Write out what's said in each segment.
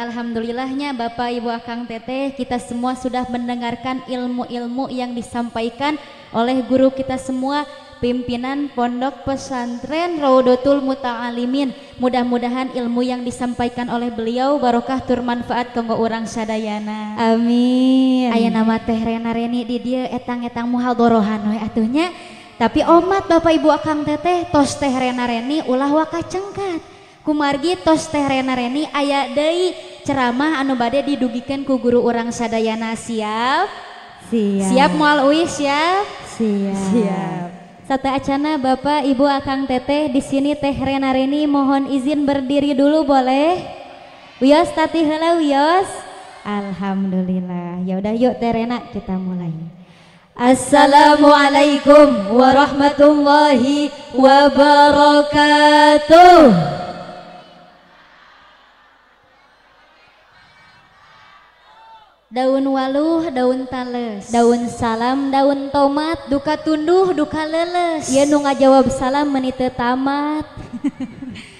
Alhamdulillahnya Bapak Ibu Akang Teteh, kita semua sudah mendengarkan ilmu-ilmu yang disampaikan oleh guru kita semua, pimpinan Pondok Pesantren Roudhotul Muta'alimin. Mudah-mudahan ilmu yang disampaikan oleh beliau barokah tur manfaat kanggo urang sadayana. Amin. Aya nama Teh Rena Reni di dieu etang-etang muhadorohan we atuh nya. Tapi omat Bapak Ibu Akang Teteh tos Teh Rena Reni ulah waka cengkat. Kumargi tos Teh Rena Reni aya deui ceramah anu bade didugikeun ku guru urang sadayana. Siap? Siap. Siap moal uih siap? Siap. Siap. Sata acana Bapak Ibu Akang Teteh di sini Teh Rena Reni mohon izin berdiri dulu boleh? Wios tati heula wios. Alhamdulillah. Ya udah yuk Teh Rena kita mulai. Assalamualaikum warahmatullahi wabarakatuh. Daun waluh, daun tales, daun salam, daun tomat, duka tunduh, duka leles. Ieu nu ngajawab salam meuni teu tamat.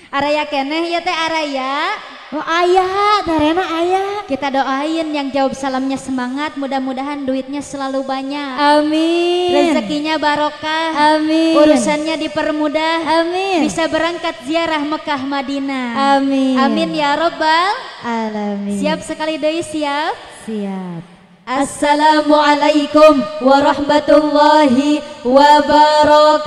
Araya keneh ya teh araya. Oh aya, Teh Rena aya. Kita doain yang jawab salamnya semangat, mudah-mudahan duitnya selalu banyak. Amin. Rezekinya barokah. Amin. Urusannya dipermudah. Amin. Bisa berangkat ziarah Mekah Madinah. Amin. Amin ya robbal alamin. Siap sekali deui siap? Siap. Assalamualaikum warahmatullahi wabarakatuh.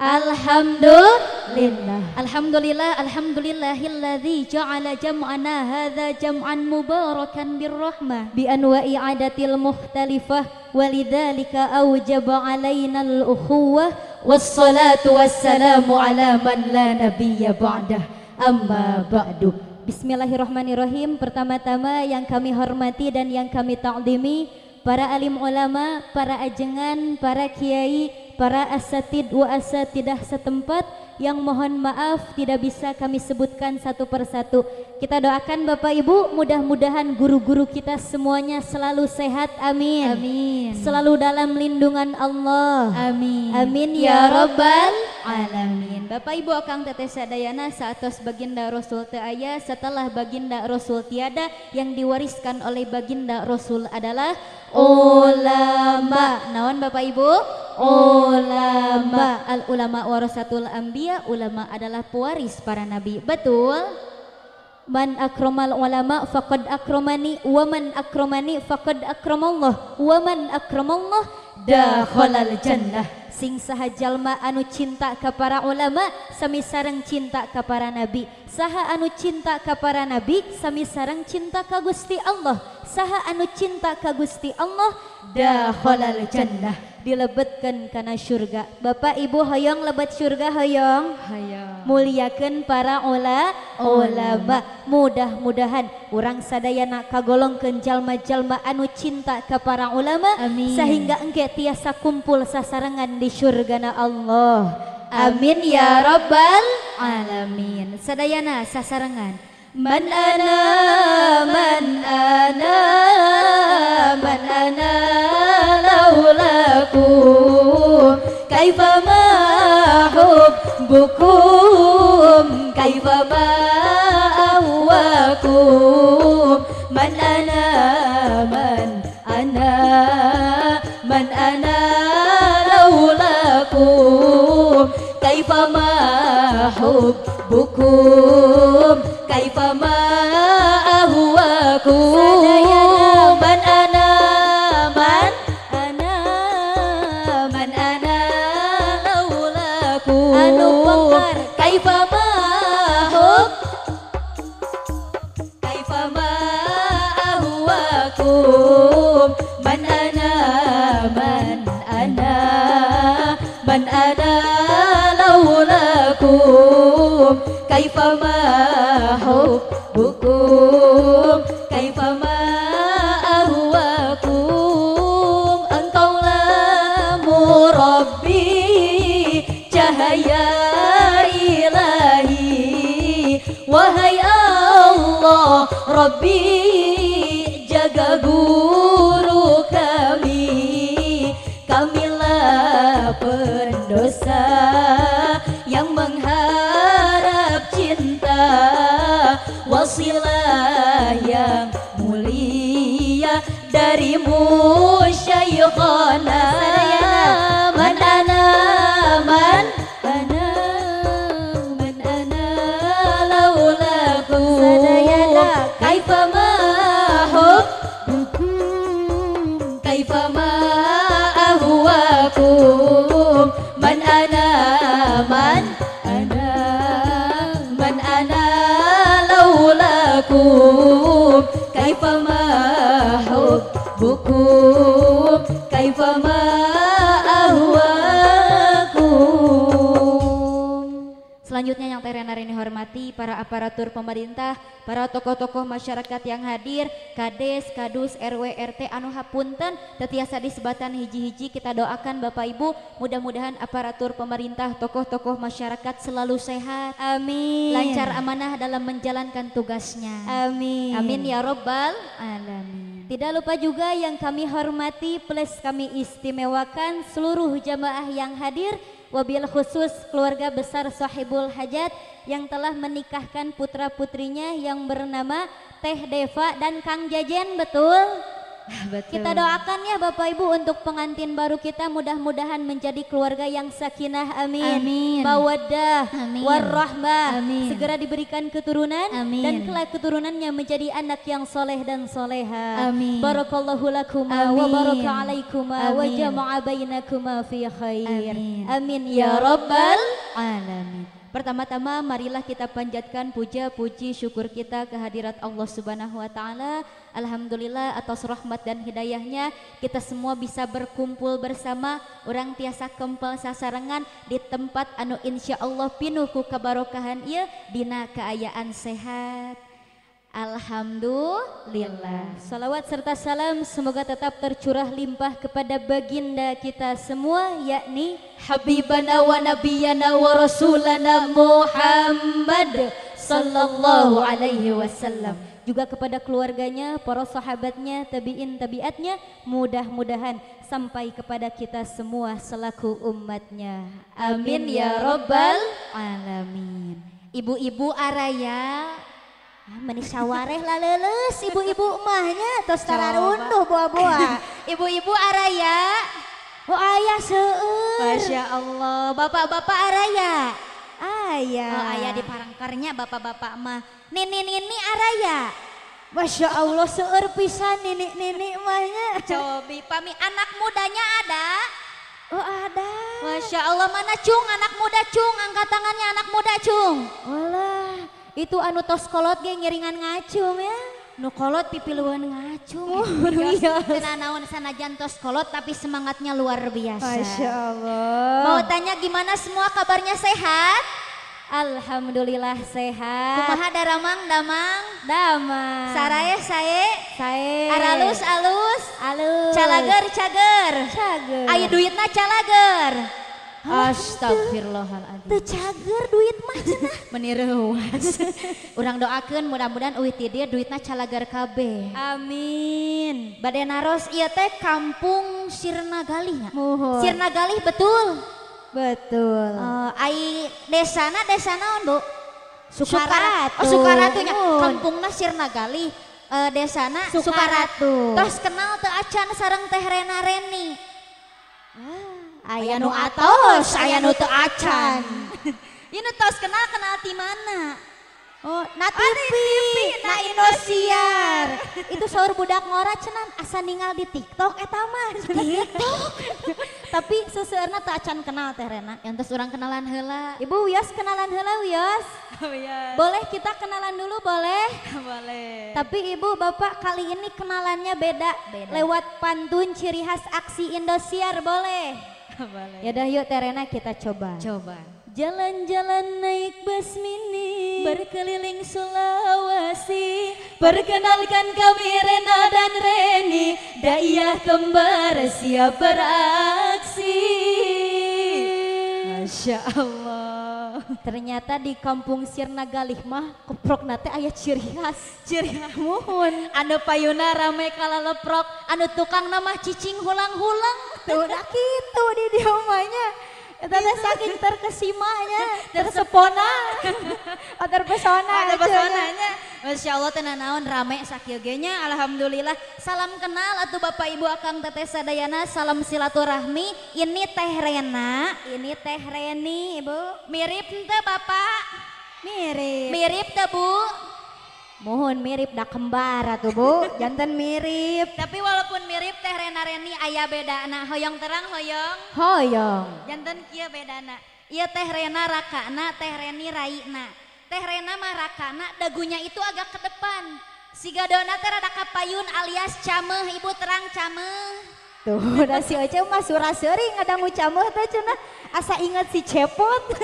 Alhamdulillah. Alhamdulillah, alhamdulillahilladzi ja'ala jam'ana hadza jam'an mubarakan birrahmah bi anwa'i adatil mukhtalifah walidzalika awjaba 'alaina al-ukhuwah wassalatu wassalamu ala man la nabiyya ba'dah amma ba'du. Bismillahirrahmanirrahim. Pertama-tama yang kami hormati dan yang kami ta'zimi para alim ulama, para ajengan, para kiai, para asatid wa asatidah setempat yang mohon maaf tidak bisa kami sebutkan satu persatu. Kita doakan Bapak Ibu mudah-mudahan guru-guru kita semuanya selalu sehat, amin. Amin. Selalu dalam lindungan Allah. Amin. Amin ya robbal alamin. Bapak Ibu Akang Teteh sadayana saatos baginda Rasul teu aya, setelah baginda Rasul tiada, yang diwariskan oleh baginda Rasul adalah ulama. Naon Bapak Ibu? Ulama. Al ulama warasatul anbiya, ulama adalah pewaris para nabi. Betul? Man akramal ulama faqad akramani, wa man akramani faqad akramallah, wa man akramallah dakhalal jannah. Sing saha jalma anu cinta ka para ulama sami sareng cinta ka para nabi. Saha anu cinta ka para nabi sami sareng cinta ka Gusti Allah. Saha anu cinta ka Gusti Allah dakhalal jannah, dilebetkeun kana surga. Bapak Ibu hoyong lebet surga hoyong? Hoyong. Muliakeun para ulama. Mudah-mudahan urang sadayana kagolongkeun jalma-jalma anu cinta ka para ulama. Amin. Sehingga engke tiasa kumpul sasarengan di surgana Allah. Amin ya robbal alamin. Sadayana sasarengan. Man ana, man ana, man ana laulakum, kaifa ma hubbukum, kaifa ma ahwakum. Man ana, man ana, man ana laulakum, kaifa ma hubbukum, kaifa ma ahwakum. Man ana, man ana, man ana laulakum, anu pengkar, kaifa ma hub, kaifa ma ahwakum. Man ana, man ana, man ana laulakum, kaifa ma hubbukum, kaifa ma ahwakum. Engkaulah murabbi cahaya ilahi, wahai Allah Rabbi jaga guru kami. Kamilah pendosa Wasilah yang mulia darimu syaikhana. Man ana man ana man ana laulakum kaifa ma hubbukum kaifa ma ahwakum. Man ana man ana man ana laulakum kaifa ma hubbukum kaifa ma ahwakum. Selanjutnya yang Teh Rena Reni hormati para aparatur pemerintah, para tokoh-tokoh masyarakat yang hadir, kades, kadus, RW, RT anu hapunten teu tiasa disebatan hiji-hiji. Kita doakan Bapak Ibu mudah-mudahan aparatur pemerintah, tokoh-tokoh masyarakat selalu sehat, amin, lancar amanah dalam menjalankan tugasnya, amin, amin ya robbal alamin. Tidak lupa juga yang kami hormati plus kami istimewakan seluruh jamaah yang hadir, wabil khusus keluarga besar Sohibul Hajat yang telah menikahkan putra-putrinya yang bernama Teh Deva dan Kang Jajen, betul? Betul. Kita doakan ya Bapak Ibu untuk pengantin baru kita mudah-mudahan menjadi keluarga yang sakinah, amin, amin, mawaddah, amin, warahmah, amin, segera diberikan keturunan, amin, dan kelak keturunannya menjadi anak yang soleh dan soleha, amin. Barakallahu lakuma amin, wa baraka alaikuma amin, wa jama'a bainakuma fi khair, amin, amin ya rabbal alamin. Pertama-tama marilah kita panjatkan puja puji syukur kita kehadirat Allah Subhanahu wa taala. Alhamdulillah atas rahmat dan hidayahnya kita semua bisa berkumpul bersama, urang tiasa kempel sasarengan di tempat anu insya Allah pinuh ku kabarokahan ieu dina kaayaan sehat. Alhamdulillah. Salawat serta salam semoga tetap tercurah limpah kepada baginda kita semua, yakni Habibana wa nabiyana wa rasulana Muhammad sallallahu alaihi wasallam. Juga kepada keluarganya, para sahabatnya, tabiin tabiatnya, mudah-mudahan sampai kepada kita semua selaku umatnya. Amin ya robbal alamin. Ibu-ibu araya meni sawareh laleuleus ibu-ibu mahnya tos tararunduh boa-boa. Ibu-ibu araya. Oh ayah seueur. Masya Allah. Bapak-bapak araya. Ayah. Oh ayah di parangkarnya bapak-bapak mah. Nini-nini araya. Masya Allah seueur pisan nini-nini mahnya. Cobi pami anak mudanya ada? Oh ada. Masya Allah, mana cung anak muda cung, angkat tangannya anak muda cung. Walah. Itu anu tos kolot ge ngiringan ngacung ya. Nu kolot pipiluan ngacung. Oh, iya. Teu naon sanajan tos kolot tapi semangatnya luar biasa. Masya Allah. Mau tanya gimana semua kabarnya, sehat? Alhamdulillah sehat. Kumaha daramang damang? Damang. Saraeh sae? Sae. Aralus alus? Alus. Calager cager? Cager. Aya duitna calager. Astagfirullahaladzim. Teu cager duit mah cenah. Meni reuas. Urang doakeun mudah-mudahan eueuh ti dieu duitna calager kabeh. Amin. Bade naros ieu teh kampung Sirnagalih nya. Muhun. Sirnagalih betul. Betul. Ai desana desa naon, Bu? Sukaratu. Oh, Sukaratu nya. Kampungna Sirnagalih, desana Sukaratu. Tos kenal teu acan sareng Teh Rena Reni. Aya nu atos, aya nu teu acan. Ieu nu tos kenal kenal ti mana? Oh, na TV, na Indosiar. Itu saur budak ngora cenah asa ningal di TikTok eta mah. TikTok. Tapi seseueurna teu acan kenal Teh Rena. Yang tos urang kenalan heula. Ibu wios kenalan heula wios. Wios. Boleh kita kenalan dulu boleh? Boleh. Tapi Ibu Bapak kali ini kenalannya beda. Beda. Lewat pantun ciri khas aksi Indosiar boleh? Boleh. Yaudah yuk Teh Rena kita coba. Coba. Jalan-jalan naik bus mini, berkeliling Sulawesi, perkenalkan kami Rena dan Reni, dayah kembar siap beraksi. Masya Allah. Ternyata di kampung Sirnagalih mah keprok nate aya ciri khas. Ciri khas muhun. Anu payuna rame kalaleprok, anu tukang nama cicing hulang-hulang. Tuh dah kitu di dieu mah nya. Eta teh saking terkesimanya, tersepona. Oh, terpesona. Oh, terpesonanya. Masya Allah teu nanaon rame sakieu ge nya, alhamdulillah. Salam kenal atuh Bapak Ibu Akang Teteh sadayana, salam silaturahmi. Ini Teh Rena, ini Teh Reni, Ibu. Mirip henteu Bapak? Mirip. Mirip teu Bu? Mohon mirip da kembar atuh Bu, janten mirip. Tapi walaupun mirip Teh Rena Reni aya bedana, hoyong terang hoyong. Hoyong. Janten kieu bedana. Ieu Teh Rena rakana, Teh Reni raina. Teh Rena mah rakana dagunya itu agak ke depan. Siga dona teh rada kapayun alias cameuh, Ibu terang cameuh. Tuh, da si Oce mah sura-seuri ngadangu cameuh teh cenah asa inget si Cepot.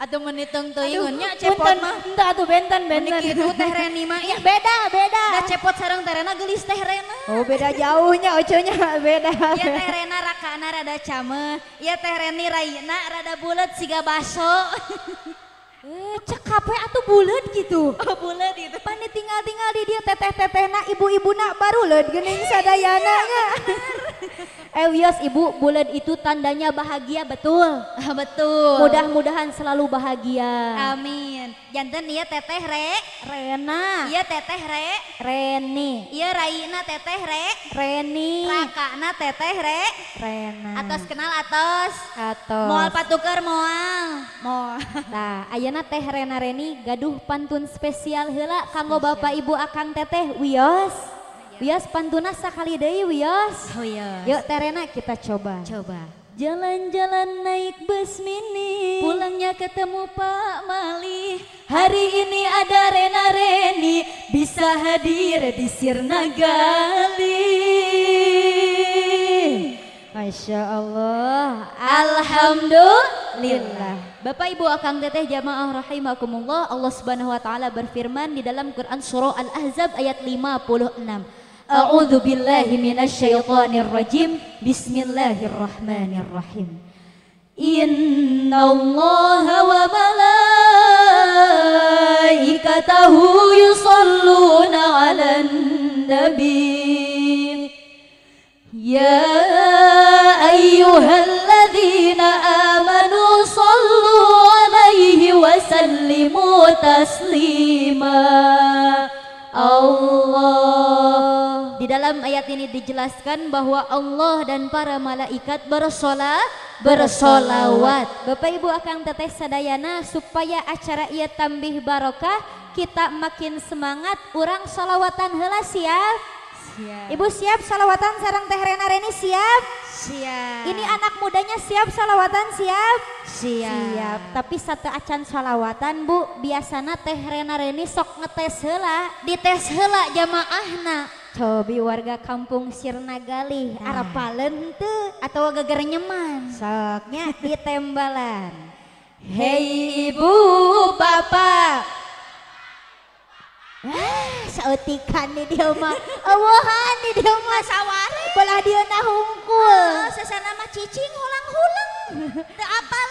Atau menitung teuing nya Cepot mah. Henteu atuh benten. Kitu Teh Reni mah ya beda. Da Cepot sareng Teh Rena geulis Teh Rena. Oh beda jauhnya Ocenya beda. Ieu Teh Rena rakana rada cameuh, ieu Teh Reni raina rada bulet siga baso. Cekap we atuh buleut gitu. Oh buleut gitu. Pan ditinggal-tinggal di dieu teteh-tetehna ibu-ibuna baruleut geuning sadayana nya. Wios Ibu, buleut itu tandanya bahagia, betul? Betul. Mudah-mudahan selalu bahagia. Amin. Janten ieu Teteh Re, Rena. Ieu Teteh Re, Reni. Ieu raina Teteh Re, Reni. Rakana Teteh Re, Rena. Atos kenal atos. Atos. Moal patuker moal. Moal. Tah, ayeuna Teh Rena Reni gaduh pantun spesial heula kanggo Bapak Ibu Akang Teteh wios. Wios pantuna sakali deui wios. Oh iya. Yuk Teh Rena kita coba. Coba. Jalan-jalan naik bus mini, pulangnya ketemu Pak Mali. Hari ini ada Rena Reni bisa hadir di Sirnagali. Masya Allah. Alhamdulillah. Bapak Ibu Akang Teteh jamaah rahimakumullah, Allah Subhanahu wa taala berfirman di dalam Quran surah Al-Ahzab ayat 56. A'udzu billahi minasyaitonir rajim. Bismillahirrahmanirrahim. Innallaha wa malaikatahu yusholluna 'alan nabi. Ya ayyuhalladzina amanu shallu 'alaihi wa sallimu taslima. Allah. Di dalam ayat ini dijelaskan bahwa Allah dan para malaikat bersolawat. Bapak Ibu Akang Teteh sadayana, supaya acara ieu tambih barokah, kita makin semangat urang solawatan heula siap. Siap. Ibu siap solawatan sareng Teh Rena Reni siap? Siap. Ini anak mudanya siap solawatan siap? Siap. Siap. Tapi satu acan solawatan Bu, biasana Teh Rena Reni sok ngetes heula, dites heula jamaahna. Cobi warga kampung Sirnagalih, nah. Arapaleun teu atawa gegerenyeman. Soknya ditembalan. Hei ibu bapak. Saeutikan di dieu mah. Eueuhan di dieu mah saware. Belah dieuna hungkul. Sesana mah cicing hulang-huleng. Teu apal.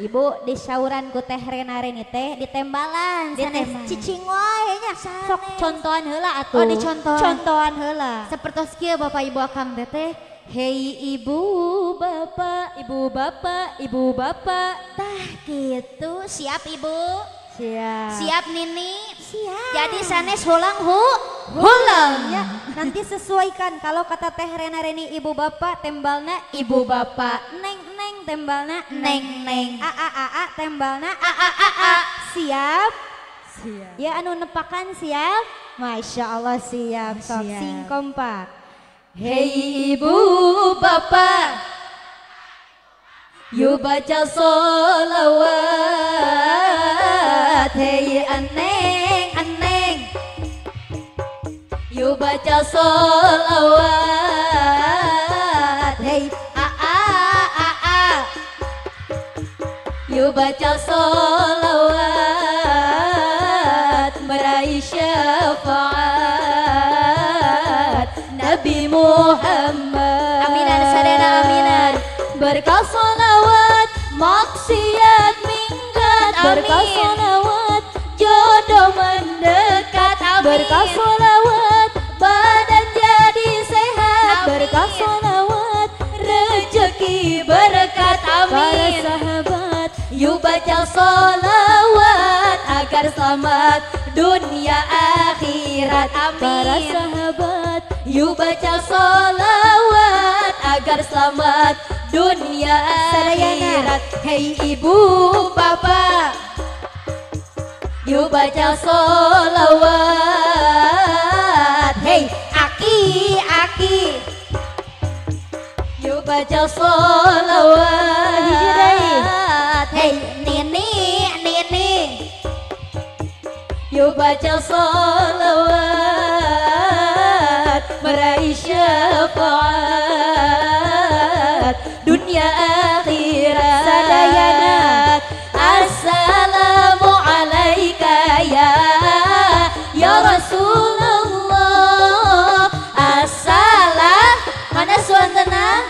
Ibu disauran ku Teh Rena Reni teh ditembalan. Sanes cicing wae nya. Sok contohan heula atuh. Oh dicontohan. Contohan heula. Sapertos kieu Bapak Ibu Akang Teteh. Hei ibu bapak, ibu bapak, ibu bapak. Tah kitu, siap Ibu? Siap. Siap Nini? Siap. Jadi sanes hulang hulang. Ya, nanti sesuaikan kalau kata Teh Rena Reni ibu bapak tembalna ibu bapak, neng neng tembalna neng neng, a a a a tembalna a a a a. Siap? Siap. Ya anu nepakan siap? Masya Allah siap. Sok sing kompak. Hei ibu bapak, yuk baca sholawat. Hei aneng aneng, yuk baca sholawat. Hei a a a a, yuk baca sholawat meraih syafaat Nabi Muhammad. Aminan sadana aminan. Berkah sholawat maksiat minggat. Berkah sholawat jodoh mendekat. Amin. Berkah sholawat badan jadi sehat. Amin. Berkah sholawat rezeki berkah. yuk baca sholawat agar selamat dunia akhirat. Amin. Para sahabat, yuk baca sholawat agar selamat dunia akhirat. Hei ibu bapak, yuk baca sholawat. Hei aki aki, yuk baca sholawat. Hei nini nini, yuk baca sholawat meraih syafaat dunia akhirat. Sadayana. Assalamu alaika ya Rasulullah. Assalam mana suantena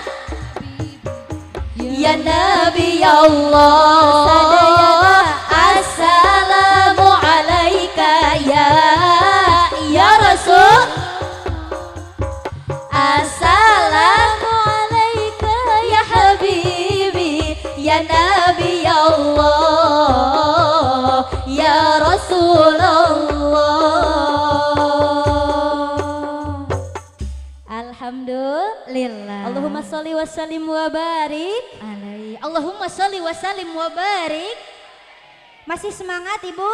ya Nabi Allah. Assalamu alaika ya Rasul. Assalamu alaika ya Habibi ya Nabi Allah ya Rasulullah. Alhamdulillah. Allahumma sholli wa sallim wa barik alaihi. Allahumma sholli wa sallim wa barik. Masih semangat ibu?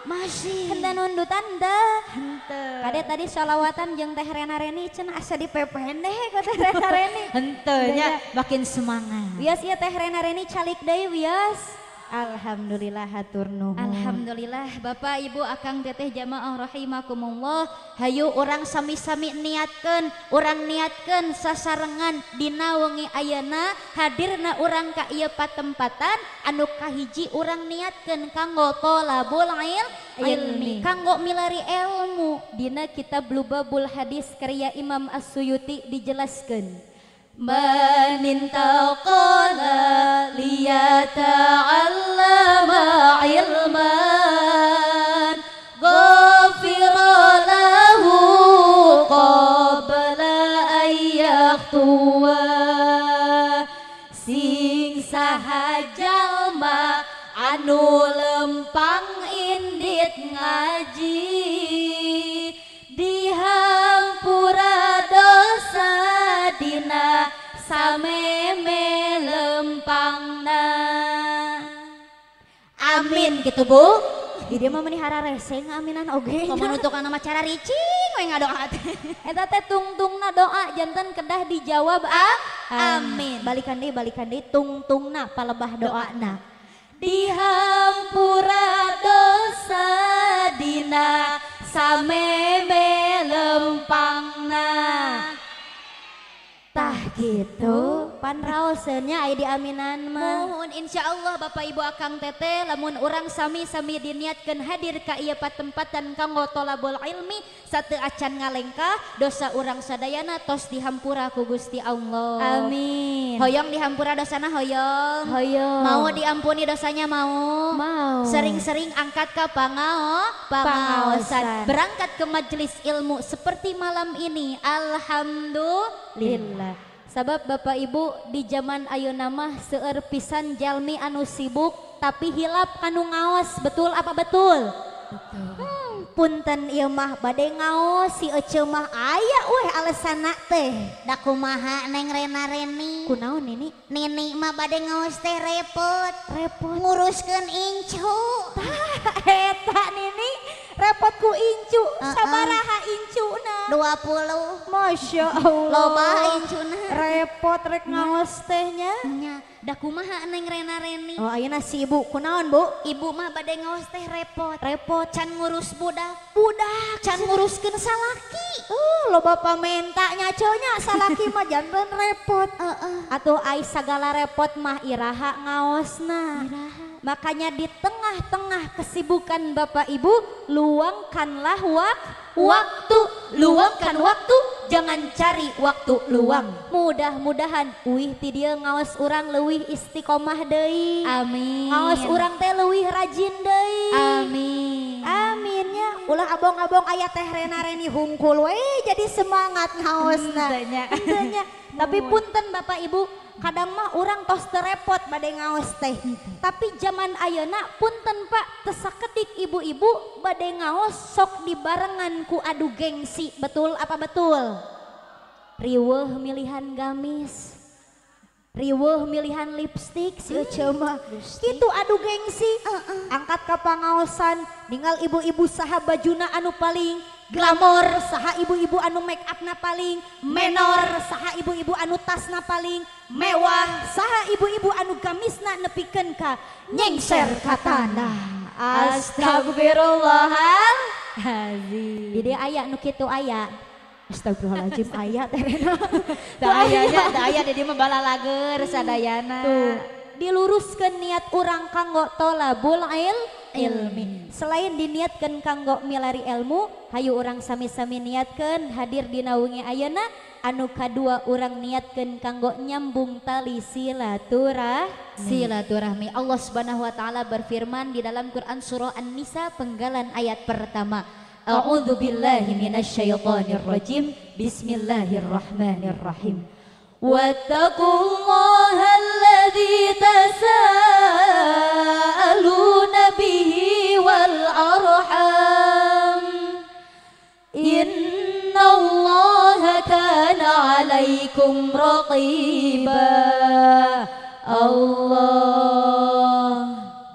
Masih. Henteu nundutan teu? Henteu. Kade tadi sholawatan jeung Teh Rena Reni cenah asa dipependeh ku Teh Rena Reni. Henteu nya makin semangat. Wios ieu Teh Rena Reni calik deui wios. Alhamdulillah hatur nuhun. Alhamdulillah Bapak Ibu Akang Teteh jamaah rahimakumullah. Hayu urang sami-sami niatkeun, urang niatkeun sasarengan dina wengi ayeuna hadirna urang ka ieu patempatan anu kahiji urang niatkeun kanggo thalabul ilmi, kanggo milari ilmu. Dina kitab Lubabul Hadis karya Imam As-Suyuti dijelaskeun. Man intaqala liyata'allama ilman ghafira lahu qabla an yakhtuwa. Sing saha jalma anu lempang indit ngaji dihampura dosa dina sameme lempangna. Amin gitu bu. Di dia mah meuni hararese ngaminan oge. Komo nutukan nama cara ricing we ngadoa teh. Eta teh tungtungna doa janten kedah dijawab amin. Balikan deui tungtungna palebah doana. Dihampura dosa dina sameme lempangna. Tah gitu pan raoseun nya aya diaminan mah. Mohon insyaallah Bapak Ibu Akang Teteh lamun urang sami-sami diniatkeun hadir ka ieu patempatan kanggo thalabul ilmi sateu acan ngalengkah dosa urang sadayana tos dihampura ku Gusti Allah. Amin. Hoyong dihampura dosana hoyong. Hoyong. Mau diampuni dosanya mau? Mau. Sering-sering angkat ka pangaosan. Berangkat ke majelis ilmu seperti malam ini. Alhamdulillah. Sabab Bapak Ibu di zaman ayeuna mah seueur pisan jalmi anu sibuk tapi hilap kanu ngaos. Betul apa betul? Betul. Punten ieu mah bade ngaos si eceu mah aya weh alesanna teh. Da kumaha Neng Rena Reni? Kunaon nini? Nini mah bade ngaos teh repot. Repot nguruskeun incu. Tah eta nini repot ku incu. Sabaraha incuna? 20. Masya Allah. Loba incuna. Repot rek ngaos teh nya. Nya, da kumaha Neng Rena Reni? Oh ayeuna si ibu kunaon bu? Ibu mah bade ngaos teh repot. Repot can ngurus budak. Budak can nguruskeun salaki. Loba pamenta nya nya salaki mah janten repot. Atuh ai sagala repot mah iraha ngaosna. Iraha. Makanya di tengah-tengah kesibukan Bapak Ibu, luangkanlah waktu, luangkan waktu, jangan cari waktu luang. Mudah-mudahan uih ti dieu ngaos urang leuwih istiqomah deui. Amin. Ngaos urang teh leuwih rajin deui. Amin. Aminnya. Ulah abong-abong aya teh Rena Reni hungkul we jadi semangat ngaosna. Henteu nya. Tapi punten Bapak Ibu, Kadang mah urang tos terepot bade ngaos teh. Tapi zaman ayeuna punten Pak, teu sakedik ibu-ibu bade ngaos sok dibarengan ku adu gengsi. Betul apa betul? Riweuh milihan gamis, riweuh milihan lipstik si Ece mah. Kitu adu gengsi. Angkat ka pangaosan ningal ibu-ibu saha bajuna anu paling glamor, saha ibu-ibu anu make upna paling menor, saha ibu-ibu anu tasna paling mewah, saha ibu-ibu anu gamisna nepikeun ka nyengser ka tanah. Astagfirullahalazim. Di dieu aya nu kitu aya. Astagfirullahaladzim aya teh Rena. Da ayanya, da aya di dieu mah balalager sadayana. Tuh, diluruskeun niat urang kanggo tolabul ilmi. Selain diniatkan kanggo milari ilmu, hayu urang sami-sami niatkeun hadir dina wengi ayeuna. Anu kadua urang niatkeun kanggo nyambung tali silaturahmi. Silaturahmi. Allah Subhanahu wa taala berfirman di dalam Quran surah An-Nisa penggalan ayat pertama. A'udzu billahi minasyaitonir rajim. Bismillahirrahmanirrahim. Wattaqullaha alladzi tasaaluna bihi wal arham. Innallaha kana 'alaikum raqiba. Allah.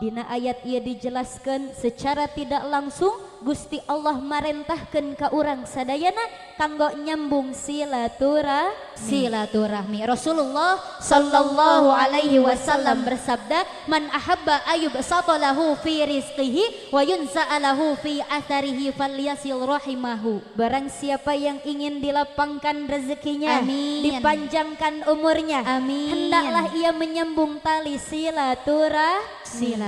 Dina ayat ieu dijelaskan secara tidak langsung Gusti Allah marentahkeun ka urang sadayana kanggo nyambung silaturahmi. Rasulullah sallallahu alaihi wasallam bersabda, man ahabba ayub satalahu fi rizqihi wa yunsa'alahu fi atharihi falyasil rahimahu. Barang siapa yang ingin dilapangkan rezekinya, amin, dipanjangkan umurnya, amin, hendaklah ia menyambung tali silaturahmi.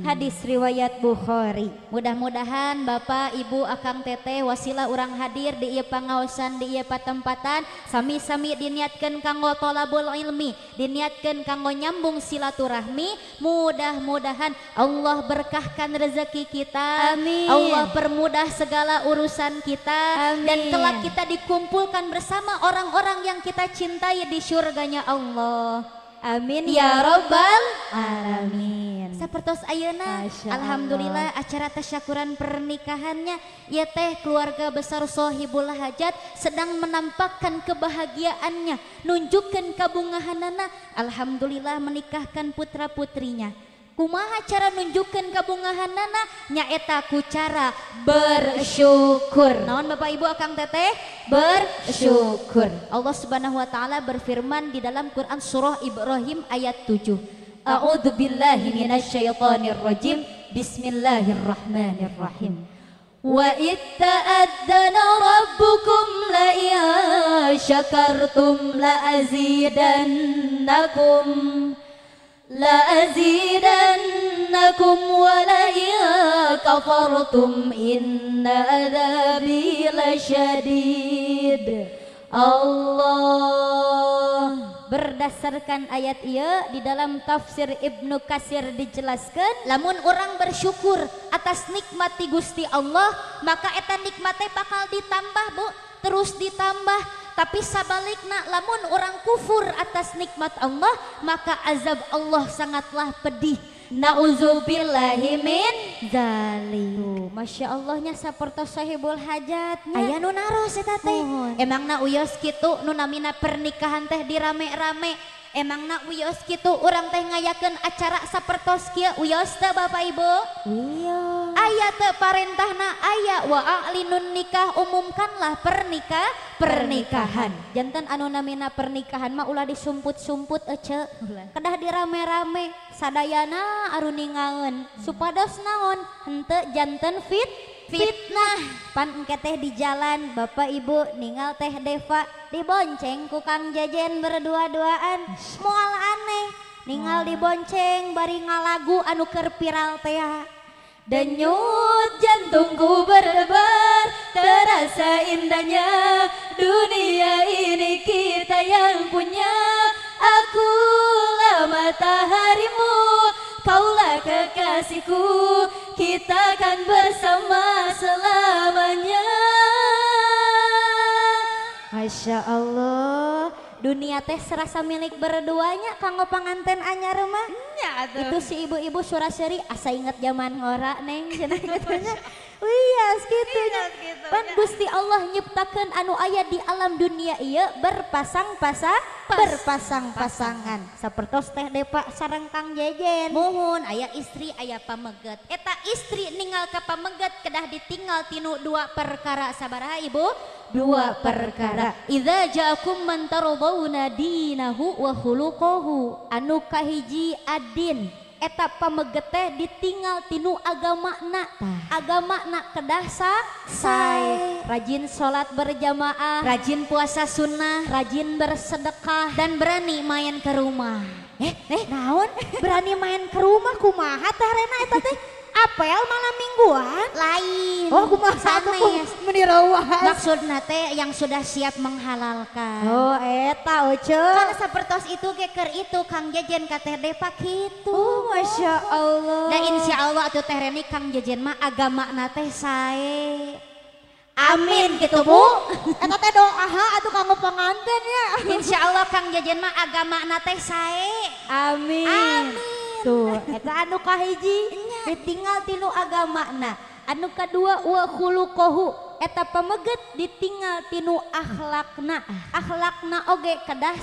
Hadis riwayat Bukhari. Mudah-mudahan Bapak, Ibu, Akang, Teteh wasilah urang hadir di ieu pangaosan, di ieu patempatan sami-sami diniatkeun kanggo tolabul ilmi, diniatkeun kanggo nyambung silaturahmi. Mudah-mudahan Allah berkahkan rezeki kita, amin, Allah permudah segala urusan kita, amin, dan kelak kita dikumpulkan bersama orang-orang yang kita cintai di syurganya Allah. Amin ya robbal alamin. Sapertos ayeuna alhamdulillah acara tasyakuran pernikahannya ya teh keluarga besar Sohibul Hajat sedang menampakkan kebahagiaannya, nunjukkan kabungahanana. Alhamdulillah menikahkan putra putrinya. Kumaha cara nunjukkan kabungahanana? Nyaeta ku cara bersyukur. Naon Bapak Ibu Akang Teteh? Bersyukur. Allah Subhanahu wa taala berfirman di dalam Quran surah Ibrahim ayat 7. A'udzu billahi minasyaitonir rajim. Bismillahirrahmanirrahim. Wa itta'adzana rabbukum la in syakartum la azidannakum la azidannakum wa la in kafartum inna adzabi lasyadid. Allah. Berdasarkan ayat ieu di dalam tafsir Ibnu Katsir dijelaskan, lamun orang bersyukur atas nikmat ti Gusti Allah, maka eta nikmate bakal ditambah, Bu, terus ditambah. Tapi sabalikna lamun orang kufur atas nikmat Allah, maka azab Allah sangatlah pedih. Nauzubillahi min dzalik. Masya Allahnya sapertos Sohibul Hajatnya. Aya nu naros eta teh. Emangna uyos kitu nu namina pernikahan teh dirame-rame. Emangna uyos kitu urang teh ngayakeun acara sapertos kieu uyos teh Bapak Ibu? Iya. Aya teu parentahna aya wa a'linun nikah, umumkanlah pernikahan. Janten anu namina pernikahan mah ulah disumput-sumput ece. Kedah dirame-rame sadayana aruningaeun supados naon henteu janten fitnah. Pan engke teh di jalan Bapak Ibu ningal Teh Deva dibonceng ku Kang Jejen berdua-duaan, moal aneh ningal dibonceng bari ngalagu anu keur viral teh. Denyut jantungku berdebar, terasa indahnya dunia ini kita yang punya. Akulah mataharimu, kaulah kekasihku, kita akan bersama selamanya. Masya Allah, Dunia teh serasa milik berduanya kanggo panganten anyar mah. Itu si ibu-ibu suraseri asa inget zaman ngora neng cenah kitu nya. Wias kitu nya. Pan Gusti Allah nyiptakeun anu aya di alam dunia ieu berpasang-pasang berpasang-pasangan. Sapertos Teh Depa sareng Kang Jejen. Muhun aya istri aya pameget. Eta istri ninggal ka pameget kedah ditinggal tinu dua perkara sabaraha ibu? Dua perkara. Idza ja'akum man tardawna dinahu wa khuluquhu. Anu kahiji adin eta pameget teh ditinggal tinu agamana. Agamana kedah sae. Rajin salat berjamaah, rajin puasa sunnah, rajin bersedekah dan berani main ke rumah. Naon? Berani main ke rumah kumaha teh Rena eta teh? Apel malam mingguan? Lain. Oh, kumaha sanes. Meni rawas. Maksudna teh yang sudah siap menghalalkan. Oh, eta oce. Kan sapertos itu geker itu Kang Jejen ka Teh Depa kitu. Oh, Masya Allah. Da insya Allah atuh Teh Reni Kang Jejen mah agamana teh sae. Amin gitu Bu. Eta teh doa atuh kanggo panganten ya. Insya Allah Kang Jejen mah agamana teh sae. Amin. Amin. Tuh, eta anu kahiji ditinggal tinu agamana. Anu kadua wa khuluquhu eta pameget ditinggal tinu akhlakna. Akhlakna oge kedah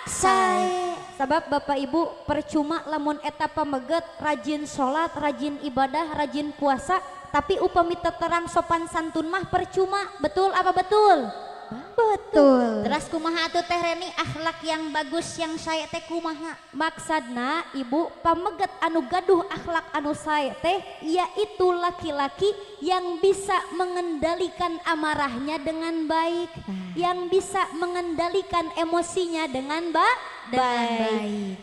sae. Sabab Bapak Ibu percuma lamun eta pameget rajin salat, rajin ibadah, rajin puasa, tapi upami terang sopan santun mah percuma. Betul apa betul? Betul. Terus kumaha atuh Teh Reni akhlak yang bagus yang sae teh kumaha? Maksudna ibu pameget anu gaduh akhlak anu sae teh yaitu laki-laki yang bisa mengendalikan amarahnya dengan baik, yang bisa mengendalikan emosinya dengan baik.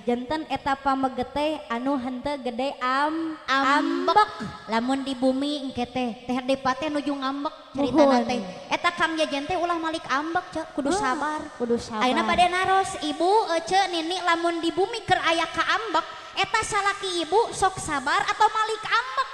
Janten eta pameget teh anu henteu gede ambek. Lamun di bumi engke teh Teh Depa teh nuju ngambek caritana teh. Eta Kang Jejen teh ulah malik ambek cek kudu sabar, kudu sabar. Ayeuna bade naros ibu ece nini lamun di bumi keur aya kaambek eta salaki ibu sok sabar atau malik ambek?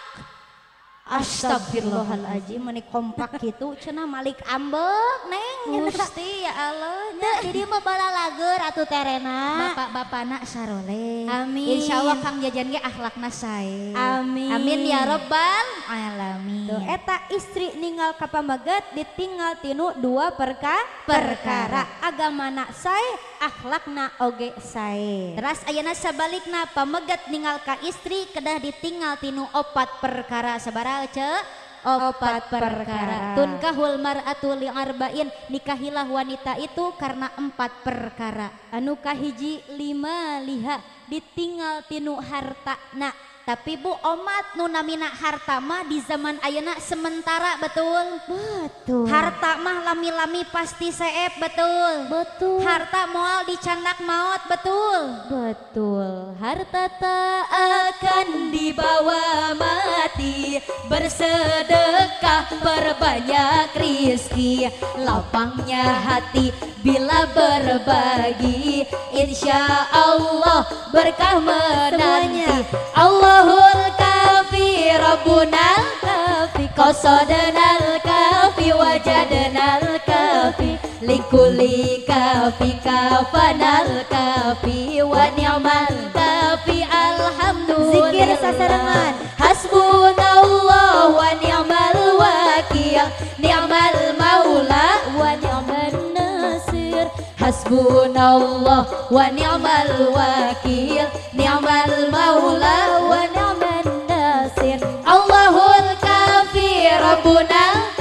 Astagfirullahaladzim meni kompak gitu cenah malik ambek neng. Gusti ya Allah nya di dieu mah balalager atuh Teh Rena. Bapak-bapana saroleh. Amin. Insyaallah Kang Jejen ge akhlakna sae. Amin. Amin ya rabbal alamin. Tuh eta istri ninggal ka pameget ditinggal tinu dua perkara. Agamana sae, akhlakna oge sae. Teras ayeuna sabalikna pameget ninggal ka istri kedah ditinggal tinu opat perkara sabaraha ce? Opat perkara. Tunkahul mar'atu li arba'in, nikahilah wanita itu karena empat perkara. Anu kahiji lima liha ditinggal tinu hartana. Tapi Bu omat nu namina harta mah di zaman ayeuna sementara betul? Betul. Harta mah lami-lami pasti seep betul? Betul. Harta moal dicandak maot betul? Betul. Harta tak akan dibawa mati, bersedekah perbanyak rizki, lapangnya hati bila berbagi, insya Allah berkah menanti. Allahul kafi Rabbunal kafi qasadnal kafi wajadnal kafi likuli kafi kafanal kafi wa ni'mal kafi alhamdulillah. Zikir sasarengan. Hasbunallah wa ni'mal wakil, ni'mal maula wa ni'man nasir. Hasbunallah wa ni'mal wakil, ni'mal maula wa ni'man nasir. Allahul kafi Rabbunal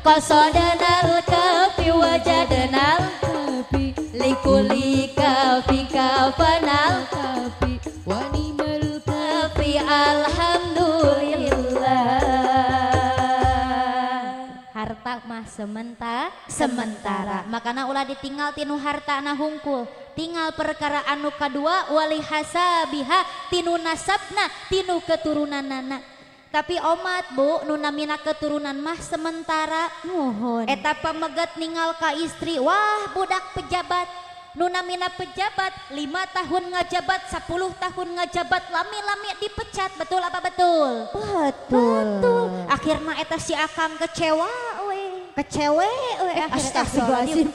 qasadnal kafi wajadnal kafi likuli kafi kafanal kafi wa ni'mal kafi alhamdulillah. Harta mah sementara. Makana ulah ditinggal tinu hartana hungkul. Tinggal perkara anu kadua wali hasabiha tinu nasabna tinu keturunanana. Tapi omat Bu nu namina keturunan mah sementara. Nuhun. Eta pameget ninggal ka istri, wah budak pejabat. Nu namina pejabat 5 tahun ngajabat, 10 tahun ngajabat, lami-lami dipecat, betul apa betul? Betul. Betul. Akhirna eta si akang kecewa we. Kecewe we astagfirullahaladzim.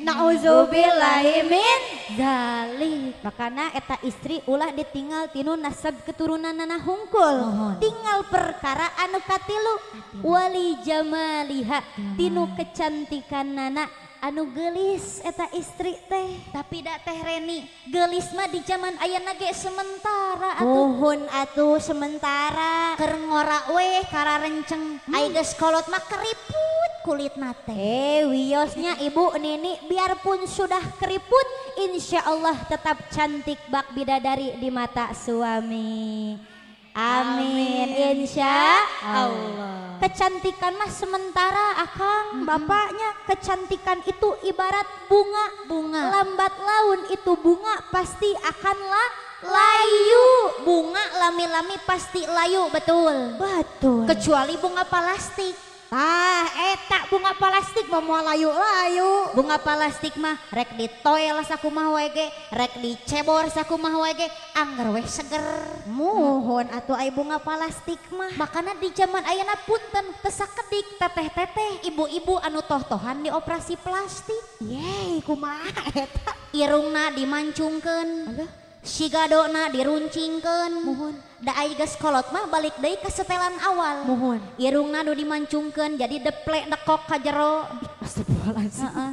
Nauzubillahi min dzalik. Makana eta istri ulah ditinggal tinu nasab keturunanana hungkul. Tinggal perkara anu katilu wali jamaliha tinu kecantikanana anu geulis eta istri teh. Tapi da Teh Reni geulis mah di zaman ayeuna ge sementara atuh. Muhun atuh sementara. Keur ngora we kararenceng. Ai geus kolot mah keriput kulitna teh. Wiosnya Ibu Nini biarpun sudah keriput insya Allah tetap cantik bak bidadari di mata suami. Amin, insya Allah. Kecantikan mah sementara akang, bapaknya kecantikan itu ibarat bunga. Bunga lambat laun itu bunga pasti akan layu. Bunga lami-lami pasti layu, betul. Betul. Kecuali bunga plastik. Ah, eta bunga plastik mah moal layu-layu. Bunga plastik mah rek ditoel sakumaha wae ge, rek dicebor sakumaha wae ge, angger weh seger. Muhun atuh ai bunga plastik mah. Makana di zaman ayeuna punten teu sakedik teteh-teteh ibu-ibu anu toh-tohan dioperasi plastik. Yeay, kumaha eta? Irungna dimancungkeun. Sigadona diruncingkeun. Muhun. Da ai geus kolot mah balik deui ka setelan awal. Muhun. Irungna nu dimancungkeun jadi deplek dekok ka jero. Astagfirullahaladzim. Heeh.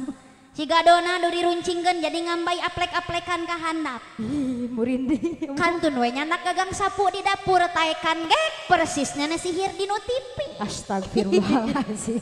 Sigadona nu diruncingkeun jadi ngambay aplek-aplekan ka handap. Ih, murinding. Kantun we nyandak gagang sapu di dapur taekan gek persisnya sihir di nu TV. Astagfirullahaladzim.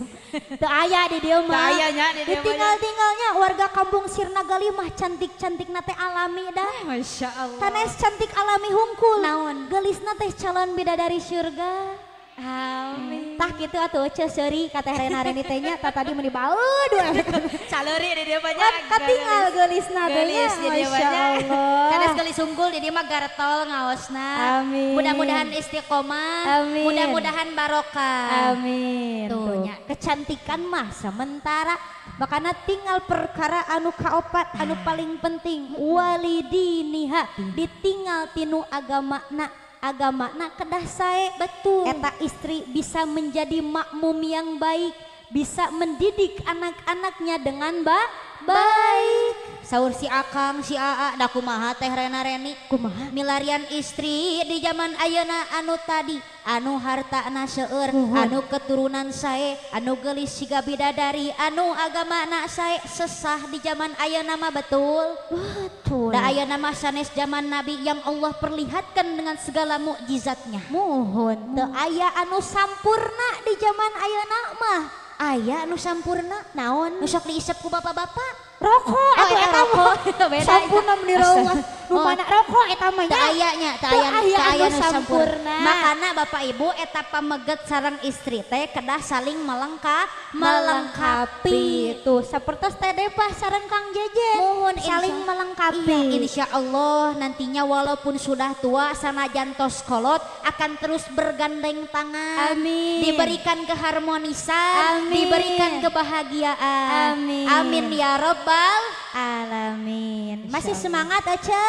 Teu aya di dieu mah. Teu aya nya di dieu mah. Ditinggal-tinggalnya warga kampung Sirnagalih mah cantik-cantikna teh alami dah. Masya Allah. Sanes cantik alami hungkul. Naon? Geulisna teh calon bidadari surga. Amin. Tah kitu atuh ece seuri ka Teh Rena Reni teh nya tah tadi meuni baeud we. Caleuri di dieu mah nya. Katingal geulisna teh nya. Masya Allah. Sanes geulis unggul di dieu mah gartol ngaosna. Amin. Mudah-mudahan istiqomah. Amin. Mudah-mudahan barokah. Amin. Tuh nya. Kecantikan mah sementara. Makana tinggal perkara anu kaopat anu paling penting walidiniha ditinggal tinu agamana. Agamana kedah sae. Betul. Eta istri bisa menjadi makmum yang baik, bisa mendidik anak-anaknya dengan baik. Saur si akang si aa da kumaha Teh Rena Reni? Kumaha? Milarian istri di zaman ayeuna anu tadi, anu hartana seueur, anu keturunan sae, anu geulis siga bidadari, anu agamana sae, sesah di zaman ayeuna mah betul. Betul. Da ayeuna mah sanes zaman Nabi yang Allah perlihatkan dengan segala mukjizatnya. Muhun teu aya anu sampurna di zaman ayeuna mah. Aya anu sampurna naon? Nu sok diisep ku bapak-bapak. Rokok atuh eta mah. Sampurna meuni rawas. Nu mana rokok eta mah nya. Teu aya nya, teu aya nu sampurna. Makana bapak ibu eta pameget sareng istri teh kedah saling melengkapi. Tuh sapertos Teh Depah sareng Kang Jejen. Muhun saling melengkapi. Iya, insya Allah nantinya walaupun sudah tua sanajan tos kolot akan terus bergandeng tangan. Amin. Diberikan keharmonisan, amin. Diberikan kebahagiaan. Amin. Amin ya robbal alamin. Masih semangat Ece?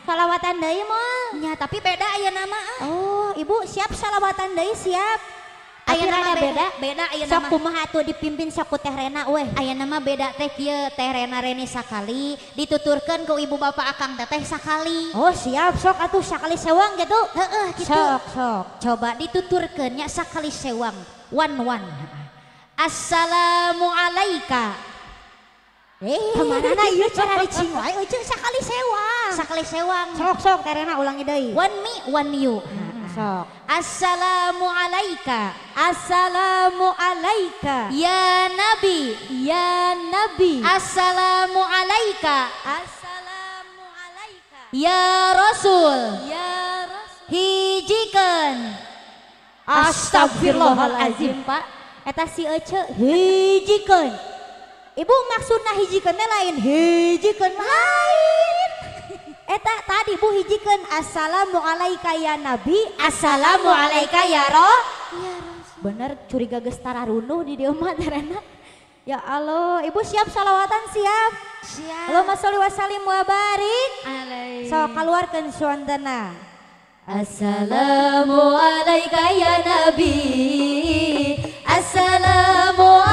Salawatan deui moal? Nya tapi beda aya nama. Oh, Ibu siap salawatan deui siap. Aya nama beda, beda aya nama. Sok kumaha atuh dipimpin sok ku Teh Rena weh. Aya nama beda teh kieu Teh Rena Reni sakali dituturkeun ku ibu bapak akang teteh sakali. Oh siap sok atuh sakali sewang gitu. Heeh kitu. Sok sok. Coba dituturkeun nya sakali sewang. Wan wan. Assalamualaika. Kemana ieu cara dicing wae euceung sakali sewang. Sakali sewang. Sok sok Teh Rena ulangi deui. One me one you. Sok. Assalamualaika. Assalamualaika. Ya Nabi. Ya Nabi. Assalamualaika. Assalamualaika. Ya Rasul. Ya Rasul. Hijikeun. Astagfirullahalazim Pak. Eta si ece hijikeun. Ibu maksudna hijikeun teh lain hijikeun lain. Eta tadi Bu hijikeun assalamualaika ya Nabi, assalamualaika ya Roh. Ya Rasul. Bener curiga geus tararunuh di dieu mah Teh Rena. Ya Allah, Ibu siap salawatan siap? Siap. Allahumma sholli wa sallim wa barik alaihi. Sok kaluarkeun suantana. Assalamualaika ya Nabi. Assalamualaikum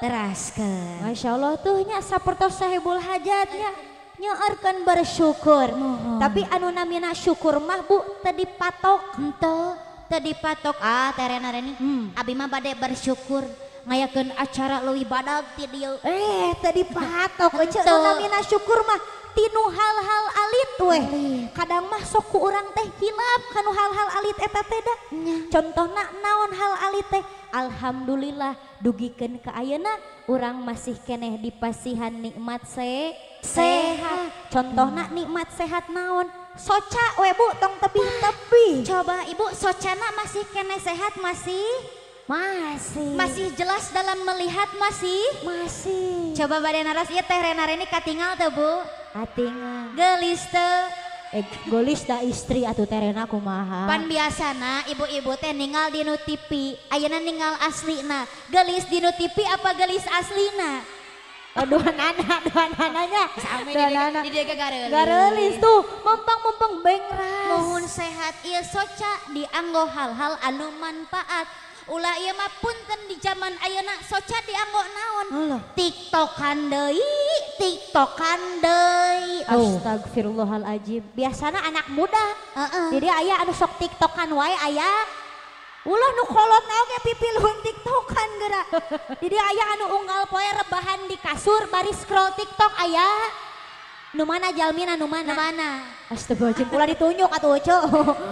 Teraskeun. Masya Allah tuh nya sapertos sahibul hajatnya nyeurkeun bersyukur. Mohon. Tapi anu namina syukur mah Bu teu dipatok. Henteu, teu dipatok ah Teh Rena Reni. Abi mah bade bersyukur ngayakeun acara leuwih badag ti dieu. Teu dipatok euceu anu namina syukur mah tinu hal-hal alit weh. Kadang mah sok ku urang teh hilap kanu hal-hal alit eta teh da. Contohna naon hal alit teh? Alhamdulillah dugikeun ka ayeuna urang masih keneh dipasihan nikmat sehat. Contohna nikmat sehat naon? Soca we Bu tong tebih-tebih. Coba Ibu socana masih keneh sehat masih? Masih. Masih jelas dalam melihat masih? Masih. Coba bade naros ieu Teh Rena Reni katingal teu Bu? Katingal. Geulis teu? Golis da istri atuh Teh Rena kumaha? Pan biasana ibu-ibu teh ningal di nu TV, ayeuna ningal aslina. Geulis di nu TV apa geulis aslina? Oh, duanana nya. Sami di dieu gareulis. Gareulis tuh, mempeng-mempeng bengras. Mohon sehat ieu soca dianggo hal-hal anu manfaat. Ulah ieu mah punten di zaman ayeuna soca dianggo naon? TikTokan deui, TikTokan deui. Astagfirullahaladzim. Biasana anak muda. Jadi aya anu sok TikTokan wae aya. Ulah nu kolot na oge pipiluhun TikTokan geura. Jadi aya anu unggal poe rebahan di kasur bari scroll TikTok aya. Nu mana jalmina nu mana? Nu mana? Astagfirullahaladzim, ulah ditunjuk atuh Ceu.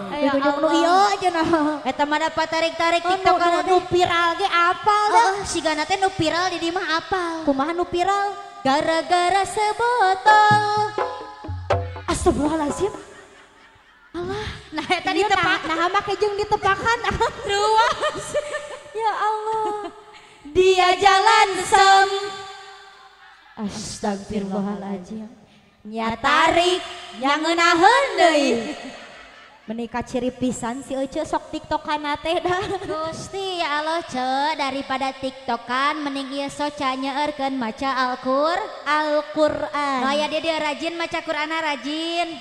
Ditunjuk nu ieu cenah. Eta mah dapat tarik-tarik TikTokan nu viral ge apal dah. Sigana teh nu viral di dieu mah apal. Kumaha nu viral? Gara-gara sebotol. Astagfirullahaladzim. Allah, nah eta ditepak, nah make jeung ditepakan. Ruas. Ya Allah. Dia jalan sem. Astagfirullahaladzim. Nya tarik, nya ngeunaheun deui. Menikah ciri pisan si Ece sok tiktokan teh dah. Gusti ya Allah Ce, daripada tiktokan mending ieu soca nyeurkeun maca Al-Qur'an. Nu aya dia rajin maca Qur'ana rajin.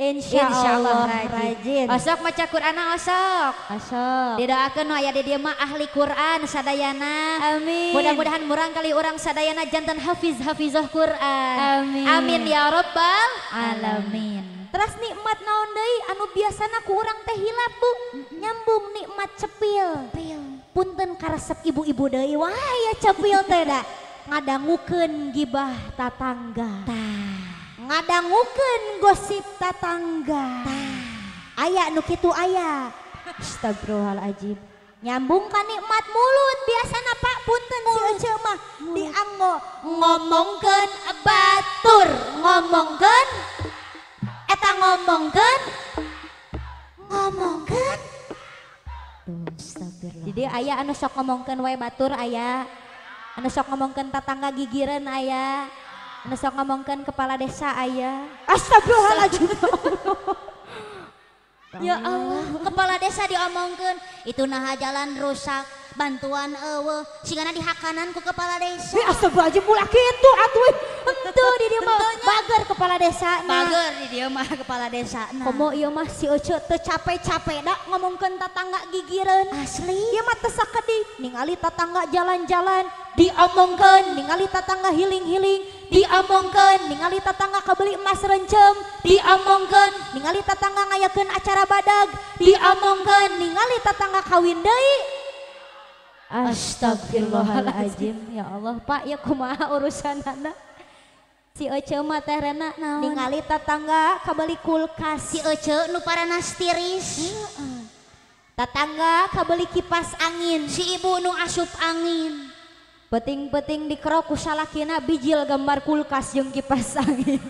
Insya Allah rajin. Osok maca Qur'ana osok. Osok. Didoakeun nu aya di dieu mah ahli Qur'an sadayana. Amin. Mudah-mudahan murang kali urang sadayana janten hafiz hafizah Qur'an. Amin. Amin ya rabbal alamin. Terus nikmat naon deui anu biasana ku urang teh hilap Bu, nyambung nikmat cepil. Punten karesep ibu-ibu deui wah ya cepil teh da. Ngadangukeun gibah tatangga. Ngadangukeun gosip tatangga. Aya nu kitu aya. Astagfirullahaladzim. Nyambung ka nikmat mulut biasana Pak punten si Ece mah dianggo ngomongkeun batur, ngomongkeun eta ngomongkeun ngomongkeun. Astagfirullah. Jadi aya anu sok ngomongkeun wae batur aya. Anu sok ngomongkeun tatangga gigireun aya. Anu sok ngomongkeun kepala desa aya. Astagfirullahaladzim. Ya Allah, kepala desa diomongkeun, itu naha jalan rusak, bantuan eueuh, sigana dihakanan ku kepala desa. Ih, astagfirullahaladzim ulah kitu atuh. Henteu di dieu mah bager kepala desa. Bager di dieu mah kepala desa. Komo ieu mah si Ece teu capek-capek da ngomongkeun tatangga gigireun. Asli. Ieu mah teu sakedik ningali tatangga jalan-jalan diomongkeun, ningali tatangga hiling-hiling diomongkeun, ningali tatangga kabeli emas rencem diomongkeun, ningali tatangga ngayakeun acara badag diomongkeun, ningali tatangga kawin deui. Astagfirullahaladzim. Ya Allah Pak, ya kumaha urusanana. Si Ece mah Teh Rena ningali tatangga kabeli kulkas. Si Ece nu paranas tiris. Tatangga kabeli kipas angin. Si ibu nu asup angin. Peting-peting dikerok ku salakina bijil gambar kulkas jeung kipas angin.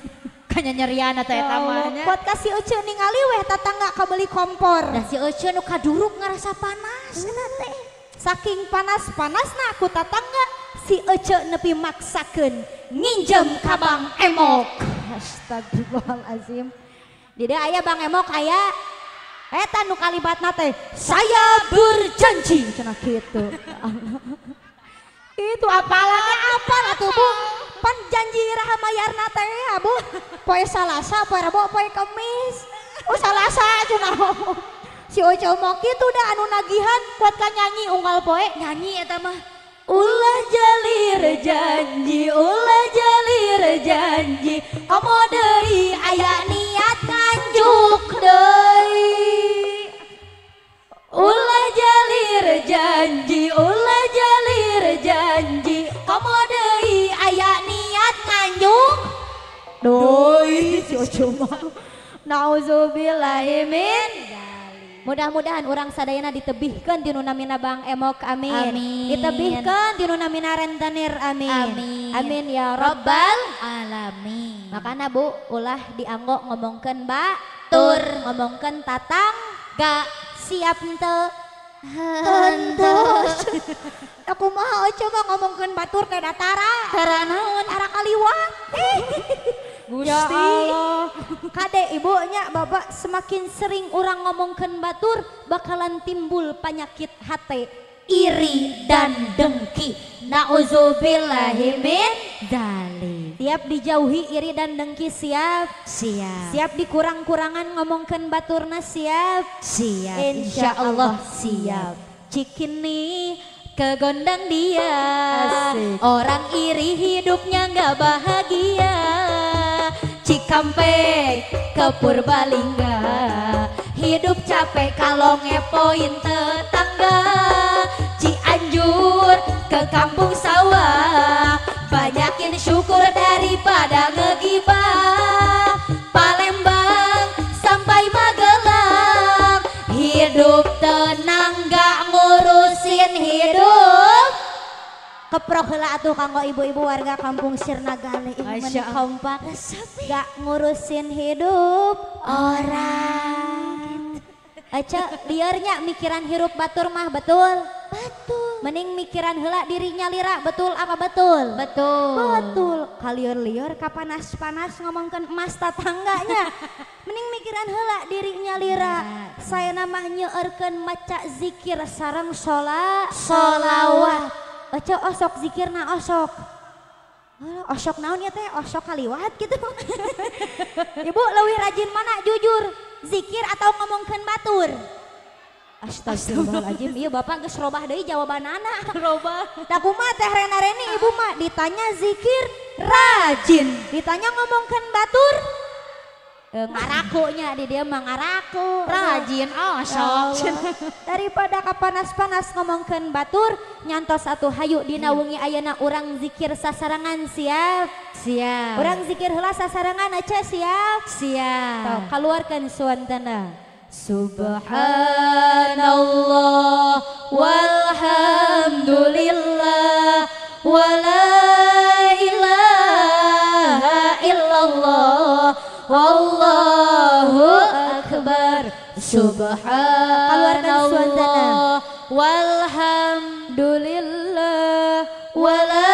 Kanya nyeriana teh eta mah nya. Kuat ka si Ece ningali weh tatangga kabeli kompor. Da si Ece nu kaduruk ngarasa panas kana teh. Saking panas-panasna ku tatangga si Ece nepi maksakeun nginjem ka Bang Emok. Astagfirullahalazim. Di dieu aya Bang Emok aya. Eta nu kalimatna teh saya berjanji cenah kitu. Itu apalannya apal atuh Bu. Pan janji iraha mayarna teh ya Bu. Poe Salasa, poe Rebo, poe Kemis. Oh Salasa cenah. Si Oce mah kitu da anu nagihan kuat ka nyanyi unggal poe. Nyanyi eta mah. Ulah jalir janji, ulah jalir janji, komo deui aya niat nganjuk deui. Ulah jalir janji, ulah jalir janji, komo deui aya niat nganjuk deui. Si Oco mah nauzubillahi min. Mudah-mudahan urang sadayana ditebihkeun ti nu namina Bang Emok, amin. Amin. Ditebihkeun ti nu namina rentenir, amin. Amin. Amin ya rabbal alamin. Makana Bu, ulah dianggo ngomongkeun batur, ngomongkeun tatangga, siap henteu? Henteu. Aku mah Oco mah ngomongkeun batur teh datara. Tara naon? Tara kaliwat. Gusti. Ya Allah. Kade ibunya bapak semakin sering orang ngomongkeun batur bakalan timbul penyakit hati, iri dan dengki. Nauzubillahi min dzalik. Tiap dijauhi iri dan dengki, siap? Siap. Siap dikurang-kurangan ngomongkeun baturna, siap? Siap. Insya Allah siap. Cikini kegondang dia. Asik. Orang iri hidupnya nggak bahagia. Cikampek ke Purbalingga, hidup capek kalau ngepoin tetangga. Cianjur ke kampung sawah, banyakin syukur daripada ngegibah. Palembang sampai Magelang, hidup tenang gak ngurusin hidup. Keprok heula atuh kanggo ibu-ibu warga kampung Sirnagalih, mun kompak gak ngurusin hidup orang. Aca liarnya mikiran hirup batur mah, betul? Betul. Mending mikiran heula dirinya lira, betul apa betul? Betul. Betul. Kalior-lior kapanas-panas ngomongkeun emas tatangganya. Mending mikiran heula dirinya lira. Saya namah nyeueurkeun maca zikir sareng sholawat. Oco osok zikirna osok. Osok naon ya teh, osok kaliwat gitu. Ibu leuwih rajin mana jujur, zikir atau ngomongkeun batur? Astagfirullahaladzim, iya bapak geus robah deui jawabanana. Robah. Da kumaha teh Rena Reni ibu mah ditanya zikir rajin, ditanya ngomongkeun batur ngarakunya di dia mah ngaraku rajin osok. Daripada kapanas-panas ngomongkeun batur nyantos atuh hayu dina wengi ayeuna urang zikir sasarangan, siap? Siap. Urang zikir heula sasarangan aja, siap? Siap. Tau kaluarkeun suantana. Subhanallah walhamdulillah wala ilaha illallah wallahu akbar. Subhanallah walhamdulillah wala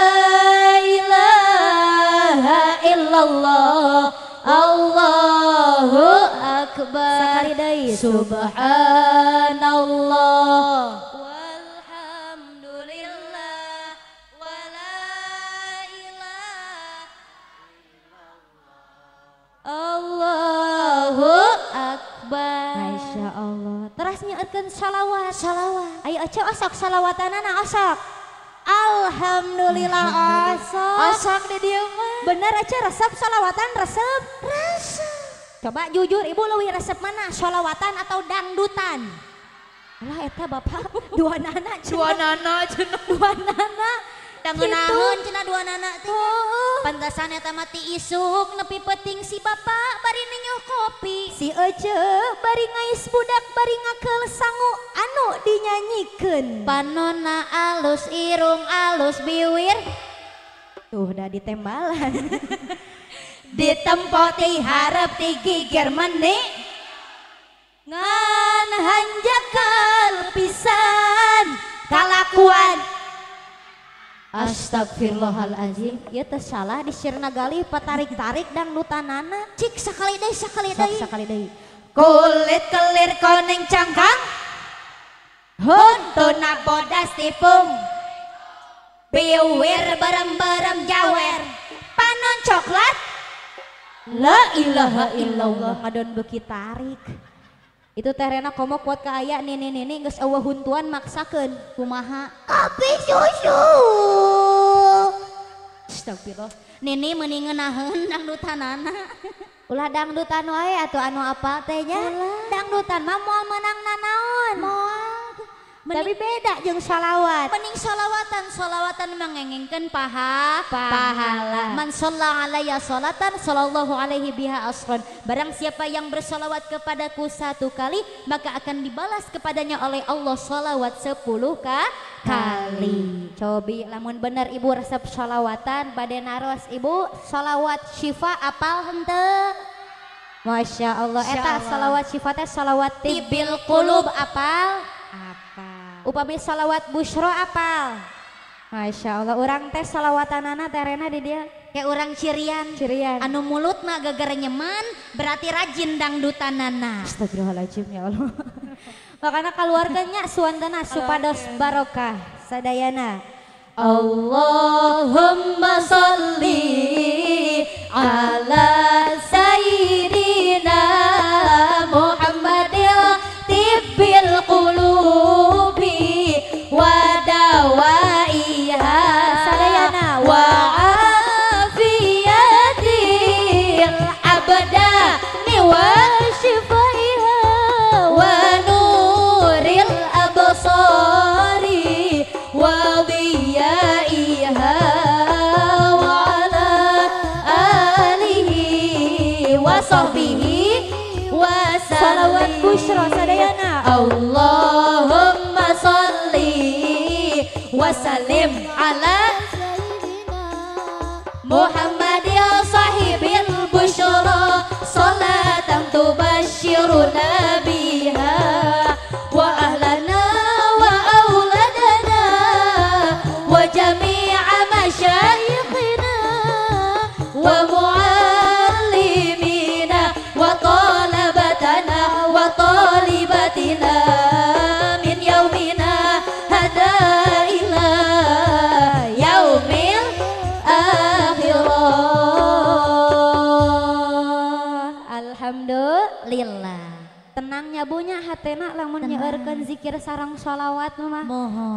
ilaha illallah Allahu akbar. Sekali deui. Subhanallah walhamdulillah wala ilaha Allahu akbar. Masya Allah. Teras nyeurkeun shalawat. Shalawat. Ayo Oco osok shalawatanana osok. Alhamdulillah osok. Osok di dieu mah. Bener Oco resep shalawatan, resep? Resep. Coba jujur ibu leuwih resep mana? Sholawatan atau dangdutan? Lah eta bapak dua nana cenah. Dua nana cenah. Dua nana. Ngeunaheun cenah dua nana teh. Pantasan eta mah ti isuk nepi peuting si bapak bari ninyoh kopi. Si Ece bari ngais budak bari ngakeul sangu anu dinyanyikeun. Panona alus irung alus biwir. Tuh dah ditembalan. Ditempo ti hareup ti gigir meni. Ngan hanjakal pisan kalakuan. Astagfirullahalazim. Ieu teh salah di Sirnagalih patarik-tarik dangdutanana. Cik sakali deui, sakali deui. Sakali deui. Kulit kelir koneng cangkang. Huntuna bodas tipung. Biwir berem-berem jawer. Panon coklat. La ilaha illallah ngadon beuki tarik. Itu teh Rena komo kuat ka aya nini-nini geus eueuh huntuan maksakeun. Kumaha? Kopi susu. Astagfirullah. Nini meuni ngeunaheun dangdutanana. Ulah dangdutan wae atuh anu apal teh nya. Dangdutan mah moal meunang nanaon. Moal. Tapi beda jeung sholawat. Mending sholawatan, sholawatan mengengengkeun pahala. Man sholla alaiya sholatan shollallahu alaihi biha asron. Barang siapa yang bersolawat kepadaku satu kali, maka akan dibalas kepadanya oleh Allah sholawat 10 kali. Cobi lamun bener ibu resep sholawatan bade naros ibu sholawat syifa apal henteu? Masya Allah, eta sholawat syifa teh sholawat tibil qulub apal? Upami sholawat busyro apal? Masya Allah, urang teh sholawatanana teh Rena di dia kayak orang cirian. Cirian. Anu mulutna geger nyeman berarti rajin dangdutanana. Astagfirullahaladzim ya Allah. Makanya keluarganya suantana supados barokah sadayana. Allahumma sholli ala sayyidina Muhammadil tibbil qulubi wa dawaiha sadayana wa afiyatil abdani wa shifaiha wa nuril absari wa dhiyaiha wa ala alihi wa sahbihi wa salawat busyra sadayana. Allahumma sholli wa sallim ala sayyidina Muhammad ya sahibil busyra salatan tubashshiruna biha wa ahlana wa auladana wa jami'a masyayikhina wa muallimina wa talabatana wa talibatina min yaumina hada ila yaumil akhirah. Alhamdulillah. Tenangnya bunya hatena lamun nyeurkeun zikir sareng sholawat mah.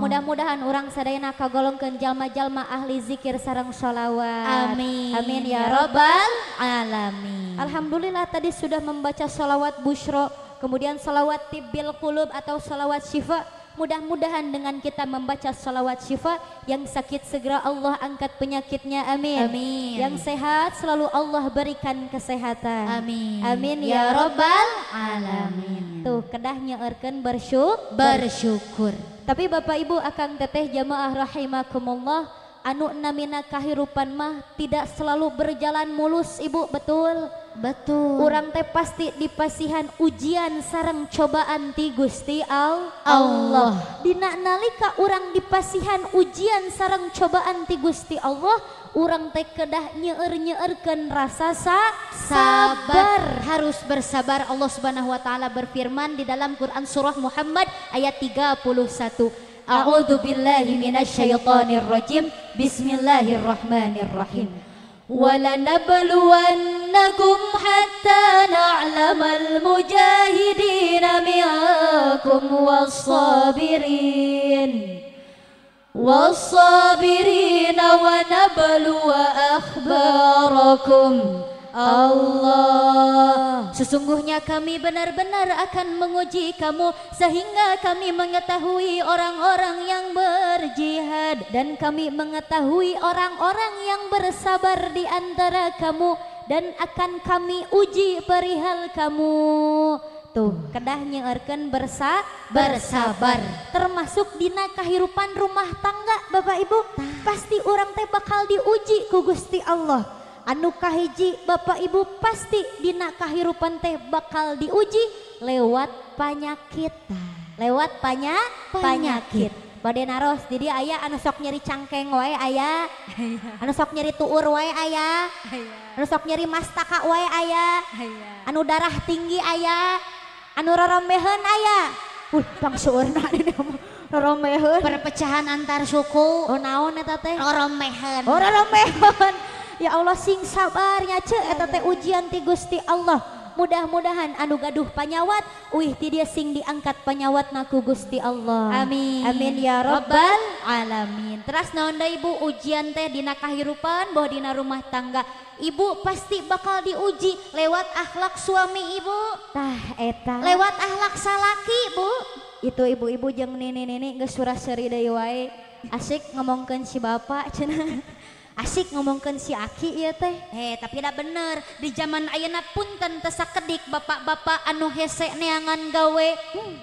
Mudah-mudahan urang sadayana kagolongkeun jalma-jalma ahli zikir sareng sholawat. Amin. Amin ya robbal alamin. Alhamdulillah tadi sudah membaca sholawat busyro, kemudian sholawat tibbil qulub atau sholawat syifa. Mudah-mudahan dengan kita membaca sholawat syifa, yang sakit segera Allah angkat penyakitnya, amin. Amin. Yang sehat selalu Allah berikan kesehatan. Amin. Amin ya robbal alamin. Tuh kedah nyeurkeun bersyukur. Tapi Bapak Ibu akang teteh jamaah rahimakumullah, anu namina kahirupan mah tidak selalu berjalan mulus ibu, betul? Betul. Urang teh pasti dipasihan ujian sareng cobaan ti Gusti Allah. Dina nalika urang dipasihan ujian sareng cobaan ti Gusti Allah, urang teh kedah nyeur-nyeurkeun rasa sabar. Harus bersabar. Allah Subhanahu wa taala berfirman di dalam Quran surah Muhammad ayat 31. A'udzu billahi minasyaitonir rajim. Bismillahirrahmanirrahim. Walanabluwannakum hatta na'lamal mujahidina minkum was-sabirin wa nabluwa akhbarakum. Allah, sesungguhnya kami benar-benar akan menguji kamu sehingga kami mengetahui orang-orang yang berjihad dan kami mengetahui orang-orang yang bersabar di antara kamu, dan akan kami uji perihal kamu. Tuh, kedah nyeurkeun bersabar. Termasuk dina kahirupan rumah tangga Bapak Ibu, pasti urang teh bakal diuji ku Gusti Allah. Anu kahiji Bapak Ibu pasti dina kahirupan teh bakal diuji lewat panyakit. Lewat panyakit. Bade naros di dia aya anu sok nyeri cangkeng wae aya. Anu sok nyeri tuur wae aya. Anu sok nyeri mastaka wae aya. Anu darah tinggi aya. Anu rorombeheun aya. Pangsueurna di mah rorombeheun. Perpecahan antar suku. Oh naon eta teh? Rorombeheun. Oh rorombeheun. Ya Allah sing sabarnya ce eta teh ujian ti Gusti Allah. Mudah-mudahan anu gaduh panyawat uih ti dia sing diangkat panyawatna ku Gusti Allah. Amin. Amin ya rabbal alamin. Teras naon deui Ibu ujian teh dina kahirupan boh dina rumah tangga. Ibu pasti bakal diuji lewat akhlak suami ibu. Tah eta. Lewat akhlak salaki Bu. Itu ibu-ibu jeung nini-nini geus surah-seuri deui wae. Asik ngomongkeun si bapak cenah. Asik ngomongkeun si aki ieu teh. Tapi dah bener di zaman ayeuna punten teu sakedik bapak-bapak anu hese neangan gawe.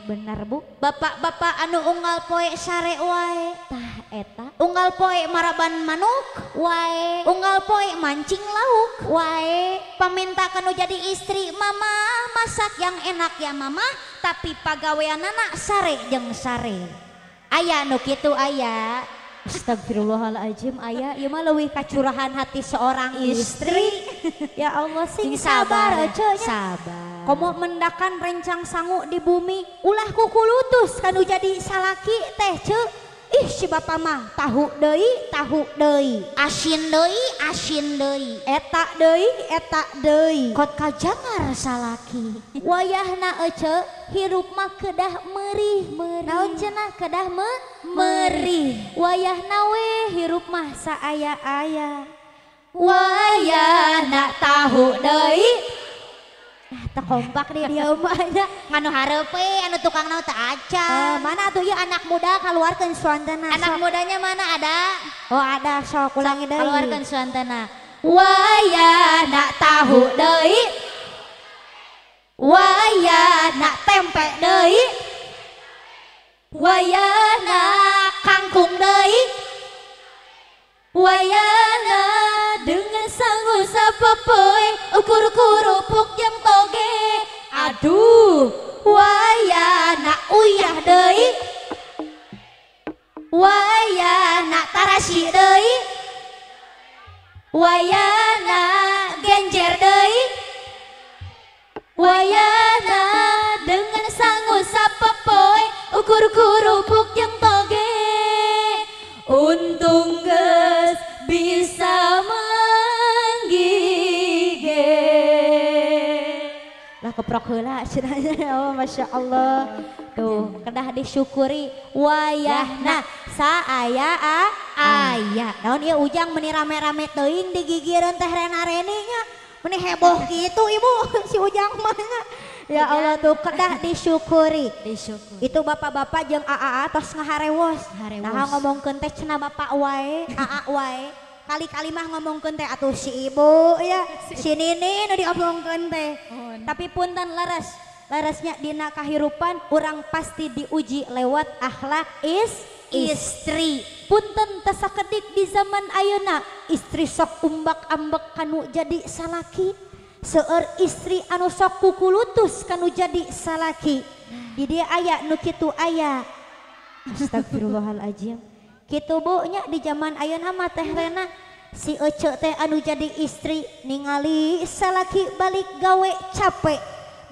Bener Bu. Bapak-bapak anu unggal poe sare wae. Tah eta. Unggal poe maraban manuk wae. Unggal poe mancing lauk wae. Paminta kanu jadi istri mama masak yang enak ya mama, tapi pagaweanana sare jeung sare. Aya nu kitu aya. Astagfirullahaladzim ayah, ieu mah leuwih kacurahan hati seorang istri. Ya Allah sing sabar ece nya. Sabar. Komo mendakan rencang sangu di bumi, ulah kukulutus kanu jadi salaki teh ce. Ih si bapak mah tahu deui, asin deui, eta deui, kot kajangar salaki. Wayahna ece hirup mah kedah merih. Naon cenah kedah merih. Wayahna we hirup mah saaya-aya. Wayahna tahu deui. Nah, teu kompak deh dia mah nya. Nganu hareupe anu tukang naon teu acan. Mana tuh ieu anak muda kaluarkeun suantana. Anak mudanya mana ada? Oh ada sok ulangi deui. Kaluarkeun suantana. Wayahna tahu deui. Wayahna tempe deui. Wayahna kangkung deui. Wayahna dengan sangu sapopoe ukur kerupuk jeung toge. Aduh, wayahna uyah deui. Wayahna tarasi deui. Wayahna genjer deui. Wayahna dengan sangu sapopoe ukur kerupuk jeung toge. Untung geus bisa manggige. Lah keprok heula cenah. Oh Masya Allah. Tuh kedah disyukuri wayahna saaya aya. Naon ieu ujang meni rame-rame teuing digigireun teh rena-reni nya. Meni heboh kitu ibu si ujang mah nya. Ya Allah tuh kedah disyukuri. Disyukuri. Itu bapak-bapak jeung aa tos ngaharewos. Nah ngomongkeun teh cenah bapak wae, aa wae. Kali-kali mah ngomongkeun teh atuh si ibu ya, si nini nu diomongkeun teh. Tapi punten leres. Leresnya dina kahirupan urang pasti diuji lewat akhlak istri. Punten teu sakedik di zaman ayeuna, istri sok umbak-ambek kanu jadi salaki. Seueur istri anu sok kukulutus kanu jadi salaki. Di dia aya nu kitu aya. Astagfirullahaladzim. Kitu Bu nya di zaman ayeuna mah teh Rena si ece teh anu jadi istri ningali salaki balik gawe capek.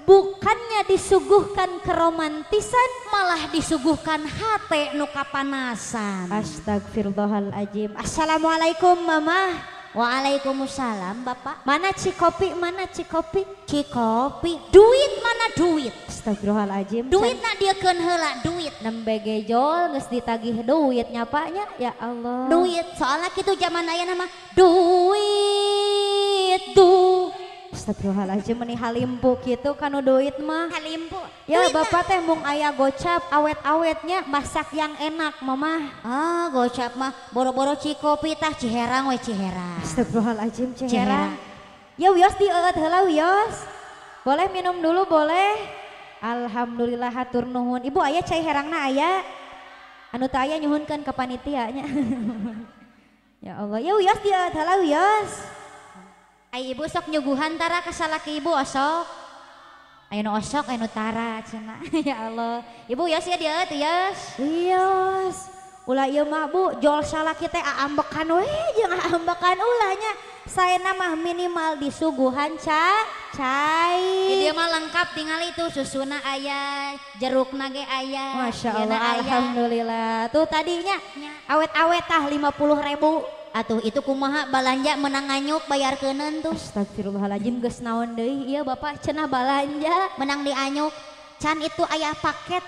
Bukannya disuguhkan keromantisan malah disuguhkan hate nu kapanasan. Astagfirullahaladzim. Assalamualaikum Mama. Waalaikumsalam Bapak. Mana cikopi, mana cikopi? Cikopi. Duit mana duit? Astagfirullahaladzim. Duit nak dieukeun heula duit. Nembe gejol geus ditagih duit nyapanya ya Allah. Duit soalnya kitu zaman ayeuna mah duit du. Astagfirullahaladzim meni halimpu kitu kanu duit mah. Halimpu. Ya duit bapak teh mung aya gocap awet-awetnya masak yang enak mamah. Ah gocap mah boro-boro cikopi tah ciherang we ciherang. Astagfirullahaladzim ciherang. Ya wios dieueut heula wios. Boleh minum dulu boleh. Alhamdulillah hatur nuhun. Ibu aya cai herangna aya. Anu teu aya nyuhunkeun ka panitia nya. Ya Allah ya wios dieueut heula wios. Ai ibu sok nyuguhan tara ka salaki ibu osok. Aya nu osok aya nu tara cenah. Ya Allah. Ibu yos ya dieu teu yos. Yos. Ulah ieu mah Bu jol salaki teh aambekan we jeung aambekan ulah nya. Saena mah minimal disuguhan cai. Di dieu mah lengkap tingali itu susuna aya, jerukna ge aya. Masya Allah alhamdulillah. Tuh tadinya awet-awet tah 50.000. Atuh itu kumaha balanja menang nganyuk bayarkeuneun tuh. Astagfirullahaladzim geus naon deui ieu bapak cenah balanja menang dianyuk. Can itu aya paket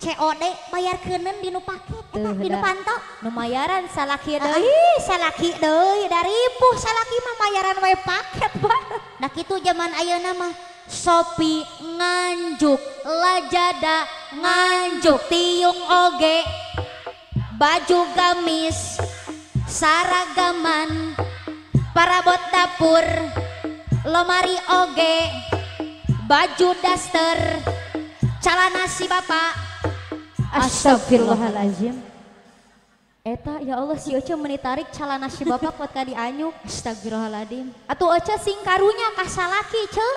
COD bayarkeuneun dinu paket eta dinu panto. Nu mayaran salaki deui. Salaki deui da ripuh salaki mah mayaran we paket Pak. Nah kitu zaman ayeuna mah Shopee nganjuk, Lazada nganjuk, tiung oge, baju gamis, saragaman, parabot dapur, lemari oge, baju daster, calana si bapak. Astagfirullahaladzim. Eta ya Allah si Oce meni tarik calana si bapak pot ka dianyuk. Astagfirullahaladzim. Atuh Oce sing karunya ka salaki ce.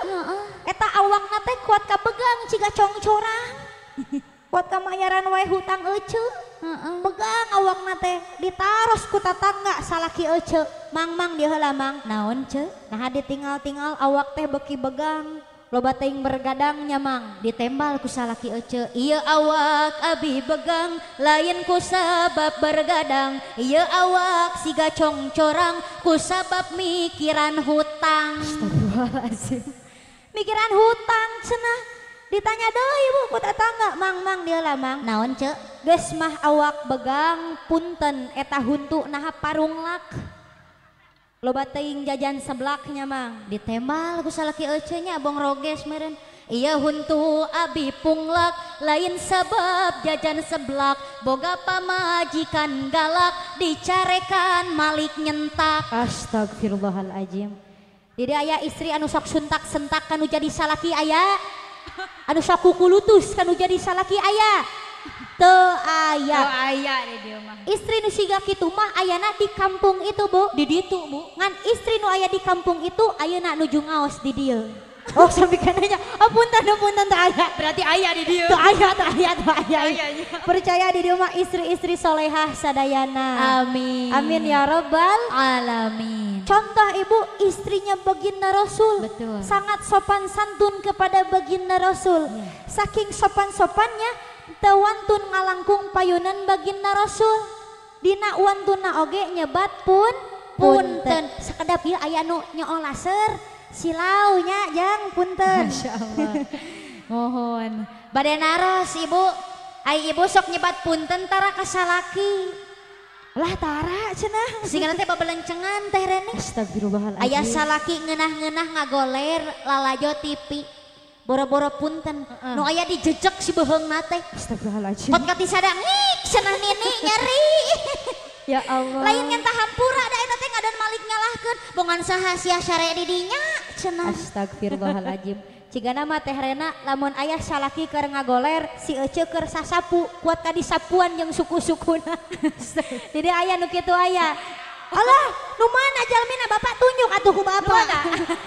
Eta awakna teh kuat ka begang ciga congcorang. Kuat ka mayaran wae hutang Oce. Begang awakna teh ditaros ku tatangga salaki Oce. Mang-mang dia heula mang. Naon ce? Nah ditinggal-tinggal awak teh beki begang. Loba teuing bergadangnya mang ditembal ku salaki Ece. Ieu awak abi begang lain ku sabab bergadang. Ieu awak siga congcorang ku sabab mikiran hutang. Astagfirullahaladzim. Mikiran hutang cenah. Ditanya deui ibu ku tetangga, mang mang dia lah mang. Naon ce? Geus mah awak begang punten eta huntu naha parunglak. Loba teuing jajan seblaknya mang. Ditembal ku salaki Ece nya abong roges meureun. Ieu huntu abi punglak lain sabab jajan seblak. Boga pamajikan galak dicarekan malik nyentak. Astagfirullahaladzim. Jadi aya istri anu sok suntak-sentak kanu jadi salaki aya. Anu sok kukulutus kanu jadi salaki aya. Teu aya. Teu aya di dieu mah. Istri nu siga kitu mah ayana di kampung itu Bu. Di ditu Bu. Ngan istri nu aya di kampung itu ayeuna nuju ngaos di dieu. Oh sampai kananya. Oh punten punten teu aya. Berarti aya di dieu. Teu aya teu aya teu aya. Percaya di dieu mah istri-istri solehah sadayana. Amin. Amin ya rabbal alamin. Contoh ibu istrinya baginda Rasul. Betul. Sangat sopan santun kepada baginda Rasul. Yeah. Saking sopan-sopannya teu wantun ngalangkung payunan baginda Rasul. Dina wantuna oge nyebat pun punten. Sakedap ieu aya nu nyool laser silau nya jang punten. Masyaallah. Mohon. Bade naros ibu, ai ibu sok nyebat punten tara ka salaki. Lah tara cenah. Singana teh babelencengan teh Reni. Astagfirullahaladzim. Aya salaki ngeunah-ngeunah ngagoler lalajo TV. Boro-boro punten. Nu aya dijejek si beuheungna teh. Astagfirullahaladzim. Pot kati sadang ngik cenah nini nyeri. Ya Allah. Lain ngentah hampura da eta teh ngadon malik nyalahkeun. Bongan saha sia syare di dinya cenah. Astagfirullahaladzim. Cigana mah teh Rena lamun aya salaki keur ngagoler si Ece keur sasapu kuat ka disapuan jeung suku-sukuna. Jadi aya nu kitu aya. Alah, nu mana jalmina bapak tunjuk atuh ku bapak.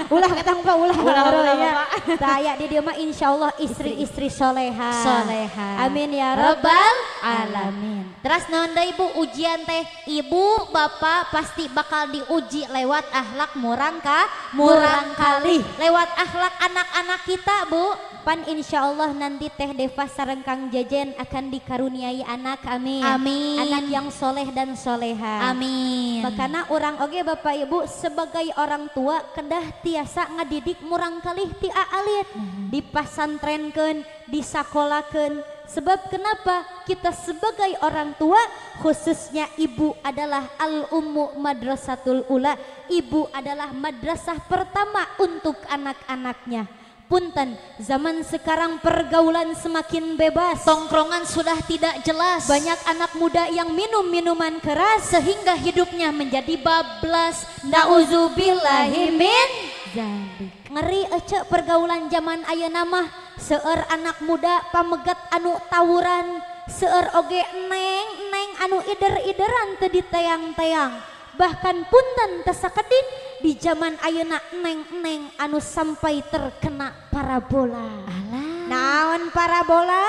Ulah ketang Pak, ulah. Ulah ya. Tah aya di dieu mah insyaallah istri-istri soleha. Soleha. Amin ya rabbal alamin. Terus naon deui Bu ujian teh? Ibu, bapak pasti bakal diuji lewat akhlak murangkalih. Lewat akhlak anak-anak kita, Bu. Pan insyaallah nanti Teh Deva sareng Kang Jejen akan dikaruniai anak, amin. Amin. Anak yang soleh dan soleha. Amin. Makana orang oge bapak ibu sebagai orang tua kedah tiasa ngadidik murangkalih ti aalit. Dipasantrenkeun, disakolakeun. Sebab kenapa kita sebagai orang tua khususnya ibu adalah al-ummu madrasatul ula. Ibu adalah madrasah pertama untuk anak-anaknya. Punten, zaman sekarang pergaulan semakin bebas. Tongkrongan sudah tidak jelas. Banyak anak muda yang minum minuman keras sehingga hidupnya menjadi bablas. Nauzubillahi min dzalik. Ngeri ece pergaulan zaman ayeuna mah. Seueur anak muda pamegat anu tawuran, seueur oge neng-neng anu ider-ideran teu diteang-teang. Bahkan punten teu sakedik di zaman ayeuna neng-neng anu sampai terkena parabola. Alah. Naon parabola?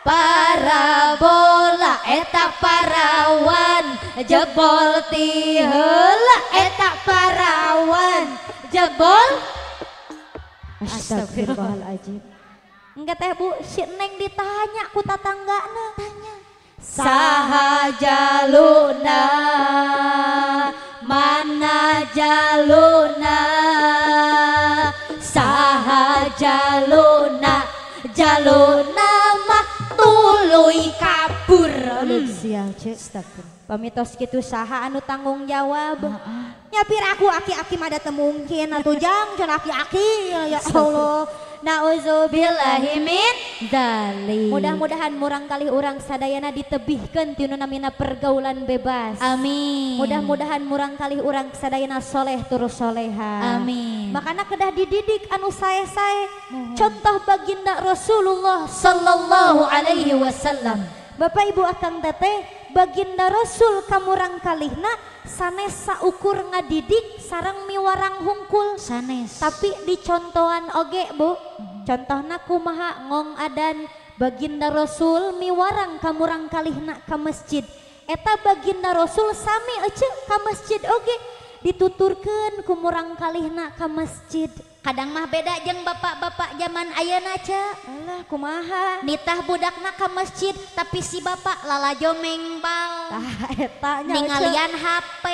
Parabola eta parawan jebol ti heula eta parawan jebol. Astagfirullahaladzim. Enggak teh Bu, si neng ditanya ku tatanggana. Tanya. Saha jaluna mana jaluna saha jaluna jaluna mah tuluy kabur. Sial cek pamitos kitu saha anu tanggung jawab. Nya piraku aki-aki mah da teu mungkin atuh jang cenah aki-aki ya Allah. Nauzubillahi min dzalik. Mudah-mudahan murangkalih urang sadayana ditebihkeun ti nu namina pergaulan bebas. Amin. Mudah-mudahan murangkalih urang sadayana soleh terus soleha. Amin. Makana kedah dididik anu sae-sae. Contoh baginda Rasulullah sallallahu alaihi wasallam. Bapak Ibu akang teteh, baginda Rasul kamurangkalihna sanes saukur ngadidik sareng miwarang hungkul sanes. Tapi dicontohan oge Bu. Contohna kumaha ngong adan baginda Rasul miwarang kamurangkalihna ka masjid. Eta baginda Rasul sami ece ka masjid oge dituturkeun ku murangkalihna ka masjid. Kadang mah beda jeung bapak-bapak zaman ayeuna ce. Alah kumaha? Nitah budakna ka masjid tapi si bapak lalajo mengbal. Tah eta nya ningalian HP.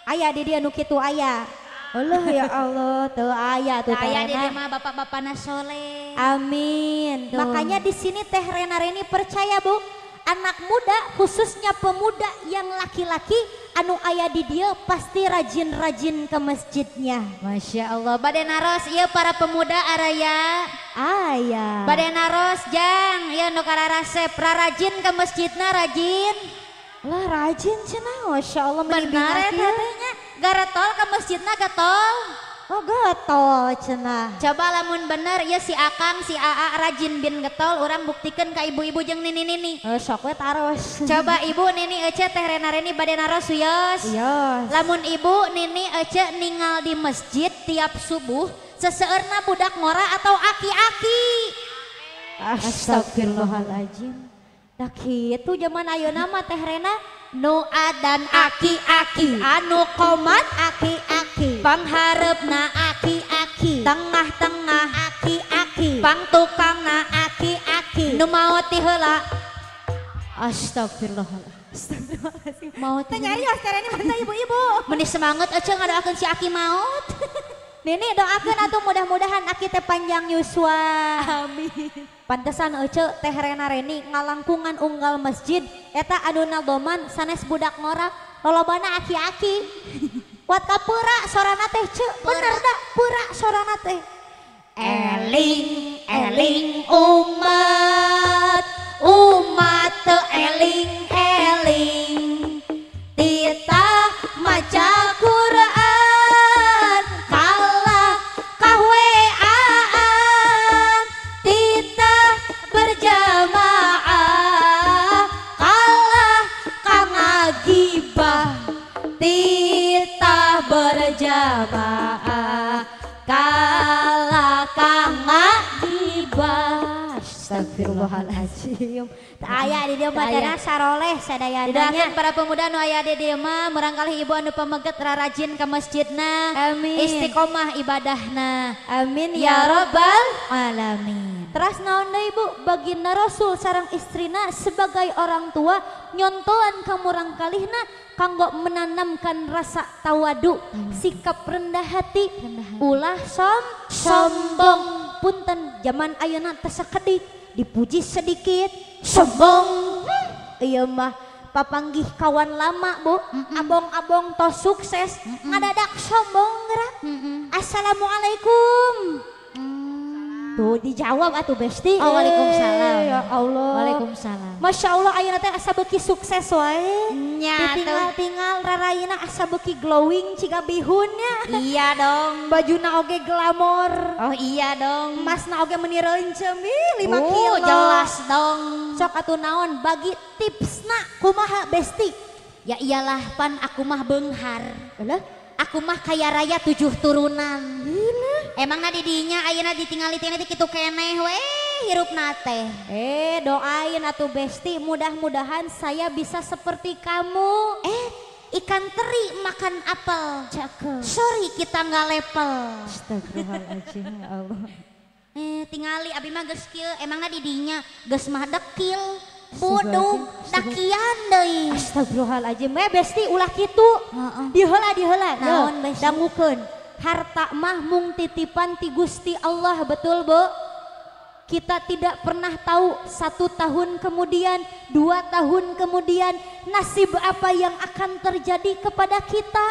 Aya di dieu nu kitu aya. Allah ya Allah teu aya tuh teh. Aya di dieu mah bapak-bapakna soleh. Amin. Tuh. Makanya di sini Teh Rena Reni percaya Bu, anak muda khususnya pemuda yang laki-laki anu aya di dia pasti rajin-rajin ke masjidnya. Masya Allah. Bade naros ieu para pemuda araya. Aya. Bade naros jang ieu nu kararasep rarajin ke masjidna rajin. Lah rajin cenah Masya Allah meni benar eta teh nya. Garetol ke masjidna getol. Oh getol cenah. Coba lamun bener ya si akang si aa rajin bin getol orang buktikan ka ibu-ibu jeung nini-nini. Sok we taros. Coba ibu nini ece Teh Rena Reni bade naros suyos. Iya. Lamun ibu nini ece ningal di masjid tiap subuh seseueurna budak ngora atau aki-aki. Astagfirullahaladzim. Dah kitu zaman ayeuna mah Teh Rena nu adan aki-aki anu komat aki-aki pangharepna aki-aki tengah-tengah aki-aki pangtukangna aki-aki nu maot ti heula. Astagfirullahaladzim. Maot teh nyarios Teh Reni mah ibu-ibu. Meni semangat ece ngadoakeun si aki maot. Nini doakeun atuh mudah-mudahan aki teh panjang yuswa. Amin. Pantesan ece Teh Rena Reni ngalangkungan unggal masjid eta anu nadoman sanes budak ngora lolobana aki-aki. Wat kapura sorana teh ce bener da pura sorana teh. Eling eling umat umat teu eling eling titah maca Quran kalah kahweaan titah berjamaah kalah kangagibah titah berjamaah kalah kangagibah. Astagfirullahaladzim. Aya di dieu mah teh saroleh sadayana. Didoakeun para pemuda nu aya di dieu mah murangkalih ibu anu pameget rarajin ka masjidna. Amin. Istiqomah ibadahna. Amin ya rabbal alamin. Teras naon deui Bu, baginda Rasul sareng istrina sebagai orang tua nyontoan ka murangkalihna kanggo menanamkan rasa tawadu, sikap rendah hati, ulah sombong. Punten zaman ayeuna teh sakedik dipuji sedikit sombong. Ieu mah papanggih kawan lama Bu, abong-abong tos sukses ngadadak sombong geura. Assalamualaikum. Tuh dijawab atuh besti. Oh, waalaikumsalam. Ya Allah. Waalaikumsalam. Masya Allah ayeuna teh asa beuki sukses wae. Nya ditinggal-tinggal rarayna asa beuki glowing ciga bihunnya. Iya dong. Bajuna oge glamor. Oh iya dong. Emasna oge meni reuncem 5 kilo. Jelas dong. Sok atuh naon bagi tipsna kumaha besti? Ya iyalah pan aku mah beunghar. Alah, aku mah kaya raya 7 turunan. Emangna didinya ayeuna ditingali teh kitu keneh we hirupna teh. Doain atuh besti mudah-mudahan saya bisa seperti kamu. Ikan teri makan apel. Cakep. Sorry kita nggak level. Astagfirullahaladzim ya Allah. Tingali abi mah geus kieu, emangna didinya geus mah dekil. Budug dakian deui. Astagfirullahaladzim. Besti ulah kitu. Diheula diheula. Naon besti? Dangukeun. Harta mah mung titipan ti Gusti Allah, betul Bu? Kita tidak pernah tahu 1 tahun kemudian, 2 tahun kemudian nasib apa yang akan terjadi kepada kita.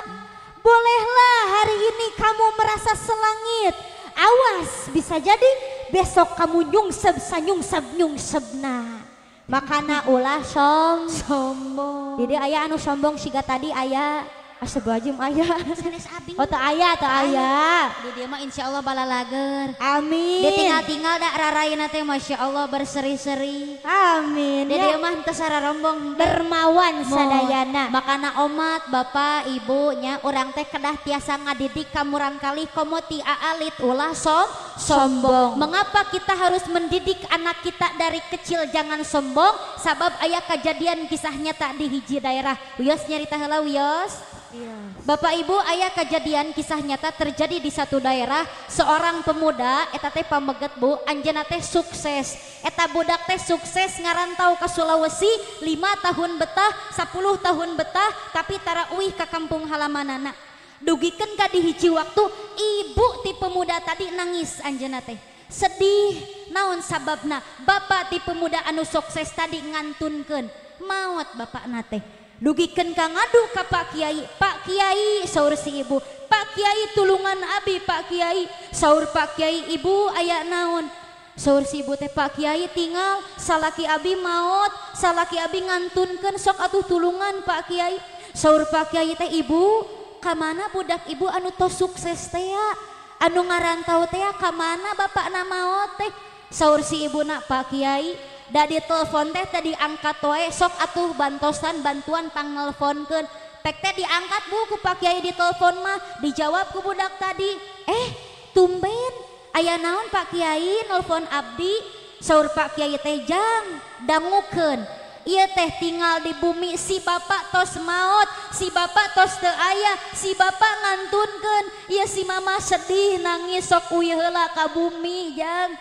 Bolehlah hari ini kamu merasa selangit. Awas bisa jadi besok kamu nyungsep sanyungsep nyungsepna. Makana ulah sombong. Jadi aya anu sombong siga tadi aya. Astagfirullahaladzim aya. Sanes abi. Oh teu aya, teu aya. Di dieu mah insyaallah balalager. Amin. Ditinggal-tinggal da raraina teh Masya Allah berseri-seri. Amin. Di dieu mah henteu sararombong. Dermawan sadayana. Makana omat bapak ibu nya urang teh kedah tiasa ngadidik ka murangkalih komo ti aalit ulah sombong. Mengapa kita harus mendidik anak kita dari kecil jangan sombong? Sabab aya kejadian kisah nyata di hiji daerah. Wios nyarita heula wios. Bapak Ibu aya kejadian kisah nyata terjadi di satu daerah, seorang pemuda eta teh pameget Bu, anjeunna teh sukses. Eta budak teh sukses ngarantau ke Sulawesi 5 tahun betah, 10 tahun betah, tapi tara uih ka kampung halamanana. Dugikeun ka di hiji waktu ibu ti pemuda tadi nangis anjeunna teh. Sedih, naon sababna? Bapak ti pemuda anu sukses tadi ngantunkeun maot bapakna teh. Dugikeun ka ngadu ka Pak Kiai. Pak Kiai saur si ibu, Pak Kiai tulungan abi Pak Kiai. Saur Pak Kiai, ibu aya naon? Saur si ibu teh Pak Kiai tinggal salaki abi maot, salaki abi ngantunkeun sok atuh tulungan Pak Kiai. Saur Pak Kiai teh ibu, ka mana budak ibu anu tos sukses teh ya? Anu ngarantau teh ya ka mana bapakna maot teh? Saur si ibu nak Pak Kiai, da ditelepon teh tadi angkat wae sok atuh bantosan bantuan pangnelponkeun. Pek teh diangkat Bu ku Pak Kiai ditelepon mah, dijawab ku budak tadi. Tumben aya naon Pak Kiai nelpon abdi? Saur Pak Kiai teh jang dangukeun. Ieu teh tinggal di bumi si bapak tos maot, si bapak tos teu aya, si bapak ngantunkeun. Ieu si mama sedih nangis sok uyeuh heula ka bumi jang.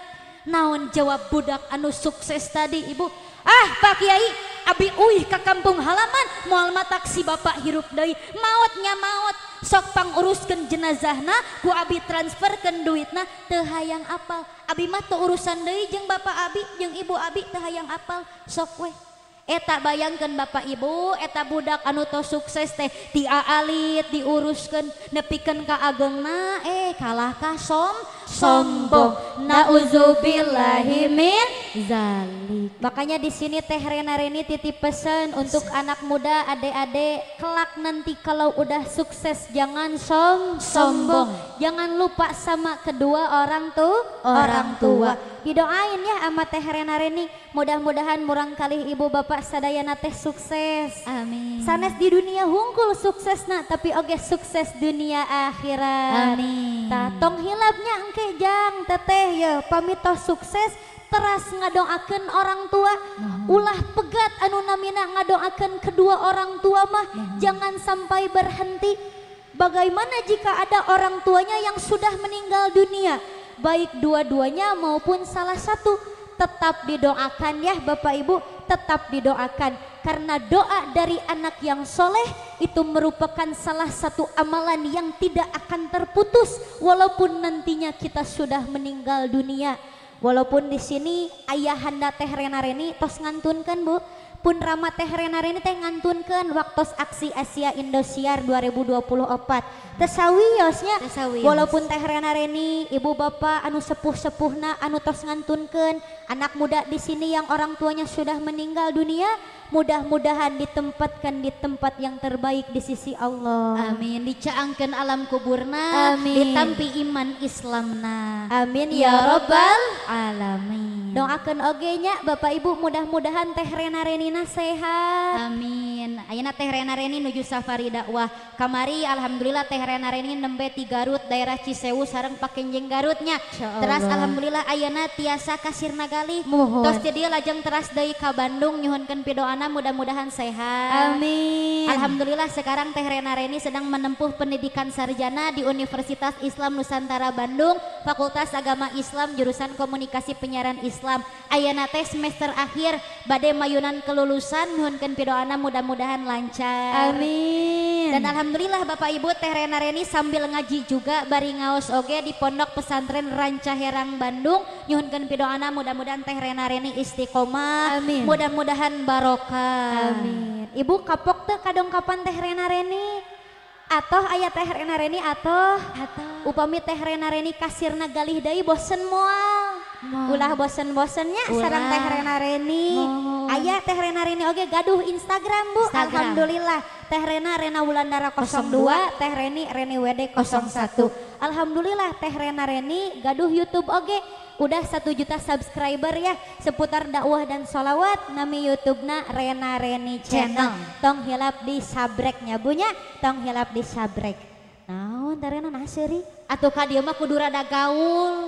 Naon jawab budak anu sukses tadi ibu? Ah Pak Kiai, abi uih ka kampung halaman moal matak si bapak hirup deui. Maotnya maot, sok panguruskeun jenazahna ku abi transferkeun duitna teu hayang apal. Abi mah teu urusan deui jeung bapak abi jeung ibu abi teu hayang apal, sok weh. Eta bayangkeun bapak ibu, eta budak anu tos sukses teh ti aalit diuruskeun nepikeun ka agengna kalah ka sombong. Nauzubillahi min zalik. Makanya di sini Teh Rena Reni titip pesan untuk anak muda, adik-adik, kelak nanti kalau udah sukses jangan sombong. Jangan lupa sama kedua orang tua. Didoain ya sama Teh Rena Reni, mudah-mudahan murangkalih ibu bapak sadayana teh sukses. Amin. Sanes di dunia hungkul sukses nak, tapi oge sukses dunia akhirat. Amin. Tah tong hilapnya engke jang teteh ya pamit toh sukses teras ngadoakeun orang tua. Ulah pegat anu namina ngadoakeun kedua orang tua mah, jangan sampai berhenti. Bagaimana jika ada orang tuanya yang sudah meninggal dunia, baik dua-duanya maupun salah satu, tetap didoakan ya Bapak Ibu, tetap didoakan. Karena doa dari anak yang soleh itu merupakan salah satu amalan yang tidak akan terputus walaupun nantinya kita sudah meninggal dunia. Walaupun di sini ayahanda Teh Rena Reni tos ngantunkeun Bu, pun Rama Teh Rena Reni teh ngantunkeun waktos aksi Asia Indosiar 2024. Teu sawiosnya, walaupun Teh Rena Reni ibu bapak anu sepuh-sepuhna anu tos ngantunkeun, anak muda di sini yang orang tuanya sudah meninggal dunia, mudah-mudahan ditempatkan di tempat yang terbaik di sisi Allah. Amin. Dicaangkeun alam kuburna, amin. Ditampi iman Islamna. Amin ya robbal alamin. Doakeun oge nya Bapak Ibu, mudah-mudahan Teh Rena Renina sehat. Amin. Ayeuna Teh Rena Reni nuju safari dakwah. Kamari alhamdulillah Teh Rena Reni nembe ti Garut daerah Cisewu sareng Pakenjeng Garutnya. Teras alhamdulillah ayeuna tiasa ka Sirna Garut. sekali. Mohon. Tos di dieu lajeng teras deui ka Bandung nyuhunkeun pidoana mudah-mudahan sehat. Amin. Alhamdulillah sekarang Teh Rena Reni sedang menempuh pendidikan sarjana di Universitas Islam Nusantara Bandung, Fakultas Agama Islam jurusan Komunikasi Penyiaran Islam. Ayeuna teh semester akhir bade mayunan kelulusan nyuhunkeun pidoana mudah-mudahan lancar. Amin. Dan alhamdulillah Bapak Ibu Teh Rena Reni sambil ngaji juga bari ngaos oge di Pondok Pesantren Rancaherang Bandung nyuhunkeun pidoana mudah-mudahan Teh Rena Reni istiqomah. Amin. Mudah-mudahan barokah. Amin. Ibu kapok teh kadongkapan Teh Rena Reni atoh aya Teh Rena Reni atoh upami Teh Rena Reni kasirna galih deui bosen moal. Ulah bosen-bosennya sareng Teh Rena Reni. Aya Teh Rena Reni oge gaduh Instagram Bu. Instagram. Alhamdulillah Teh Rena Rena Wulandara 02, Teh Reni Reni WD 01. Alhamdulillah Teh Rena Reni gaduh YouTube oge udah 1 juta subscriber ya seputar dakwah dan sholawat nami YouTube-na Rena Reni Channel. Tong hilap di sabreknya bunya, tong hilap di sabrek. Naon Teh Rena naseri? Atuh ka dieu mah kudu rada gaul.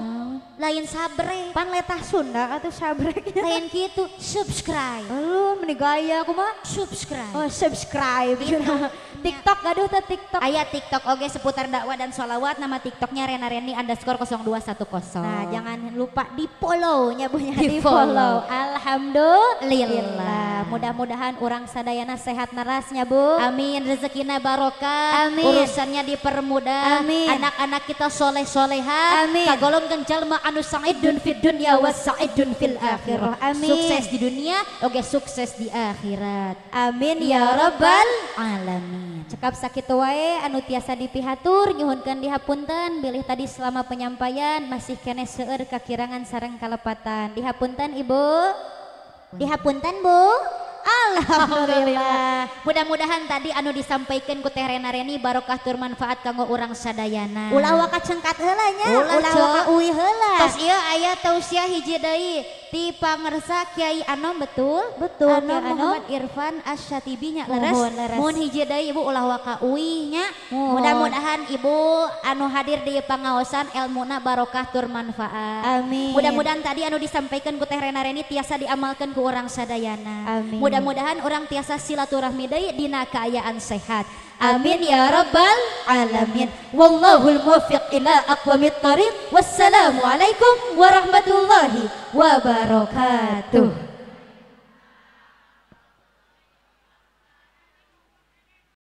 Lain sabrek. Pan letah Sunda atuh sabreknya. Lain kitu, subscribe. Aduh, meni gaya kumaha? Subscribe. Oh, subscribe. Gitu. TikTok gaduh teh TikTok. Aya TikTok oge seputar dakwah dan sholawat nama TikToknya Rena Reni underscore 0210. Nah, jangan lupa di follow nya bunya di follow. Alhamdulillah. Mudah-mudahan urang sadayana sehat narasnya Bu. Amin, rezekina barokah. Amin. Urusannya dipermudah. Amin. Anak-anak kita soleh-soleha. Amin. Kagolongkeun jalma anu sa'idun fid dunya wa sa'idun fil akhirah. Amin. Sukses di dunia, oge sukses di akhirat. Amin ya rabbal alamin. Cekap sakitu wae anu tiasa dipihatur nyuhunkeun dihapunten bilih tadi selama penyampaian masih keneh seueur kakirangan sareng kalepatan. Dihapunten Ibu. Dihapunten Bu. Alhamdulillah. Mudah-mudahan tadi anu disampaikan ku Teh Rena Reni barokah tur manfaat kanggo urang sadayana. Ulah waka cengkat heula nya, ulah waka uih heula. Tos ieu aya tausiah hiji deui ti pangersa Kiai Anom betul? Betul. Anom Muhammad Irfan Asy-Syatibi nya leres. Mun hiji deui Ibu ulah waka uih nya. Mudah-mudahan Ibu anu hadir di pangaosan elmuna barokah tur manfaat. Amin. Mudah-mudahan tadi anu disampaikan ku Teh Rena Reni tiasa diamalkeun ku urang sadayana. Amin. Mudah-mudahan orang tiasa silaturahmi deui dina kaayaan sehat. Amin ya rabbal alamin. Wallahul muwaffiq ila aqwamit thariq. Wassalamualaikum warahmatullahi wabarakatuh.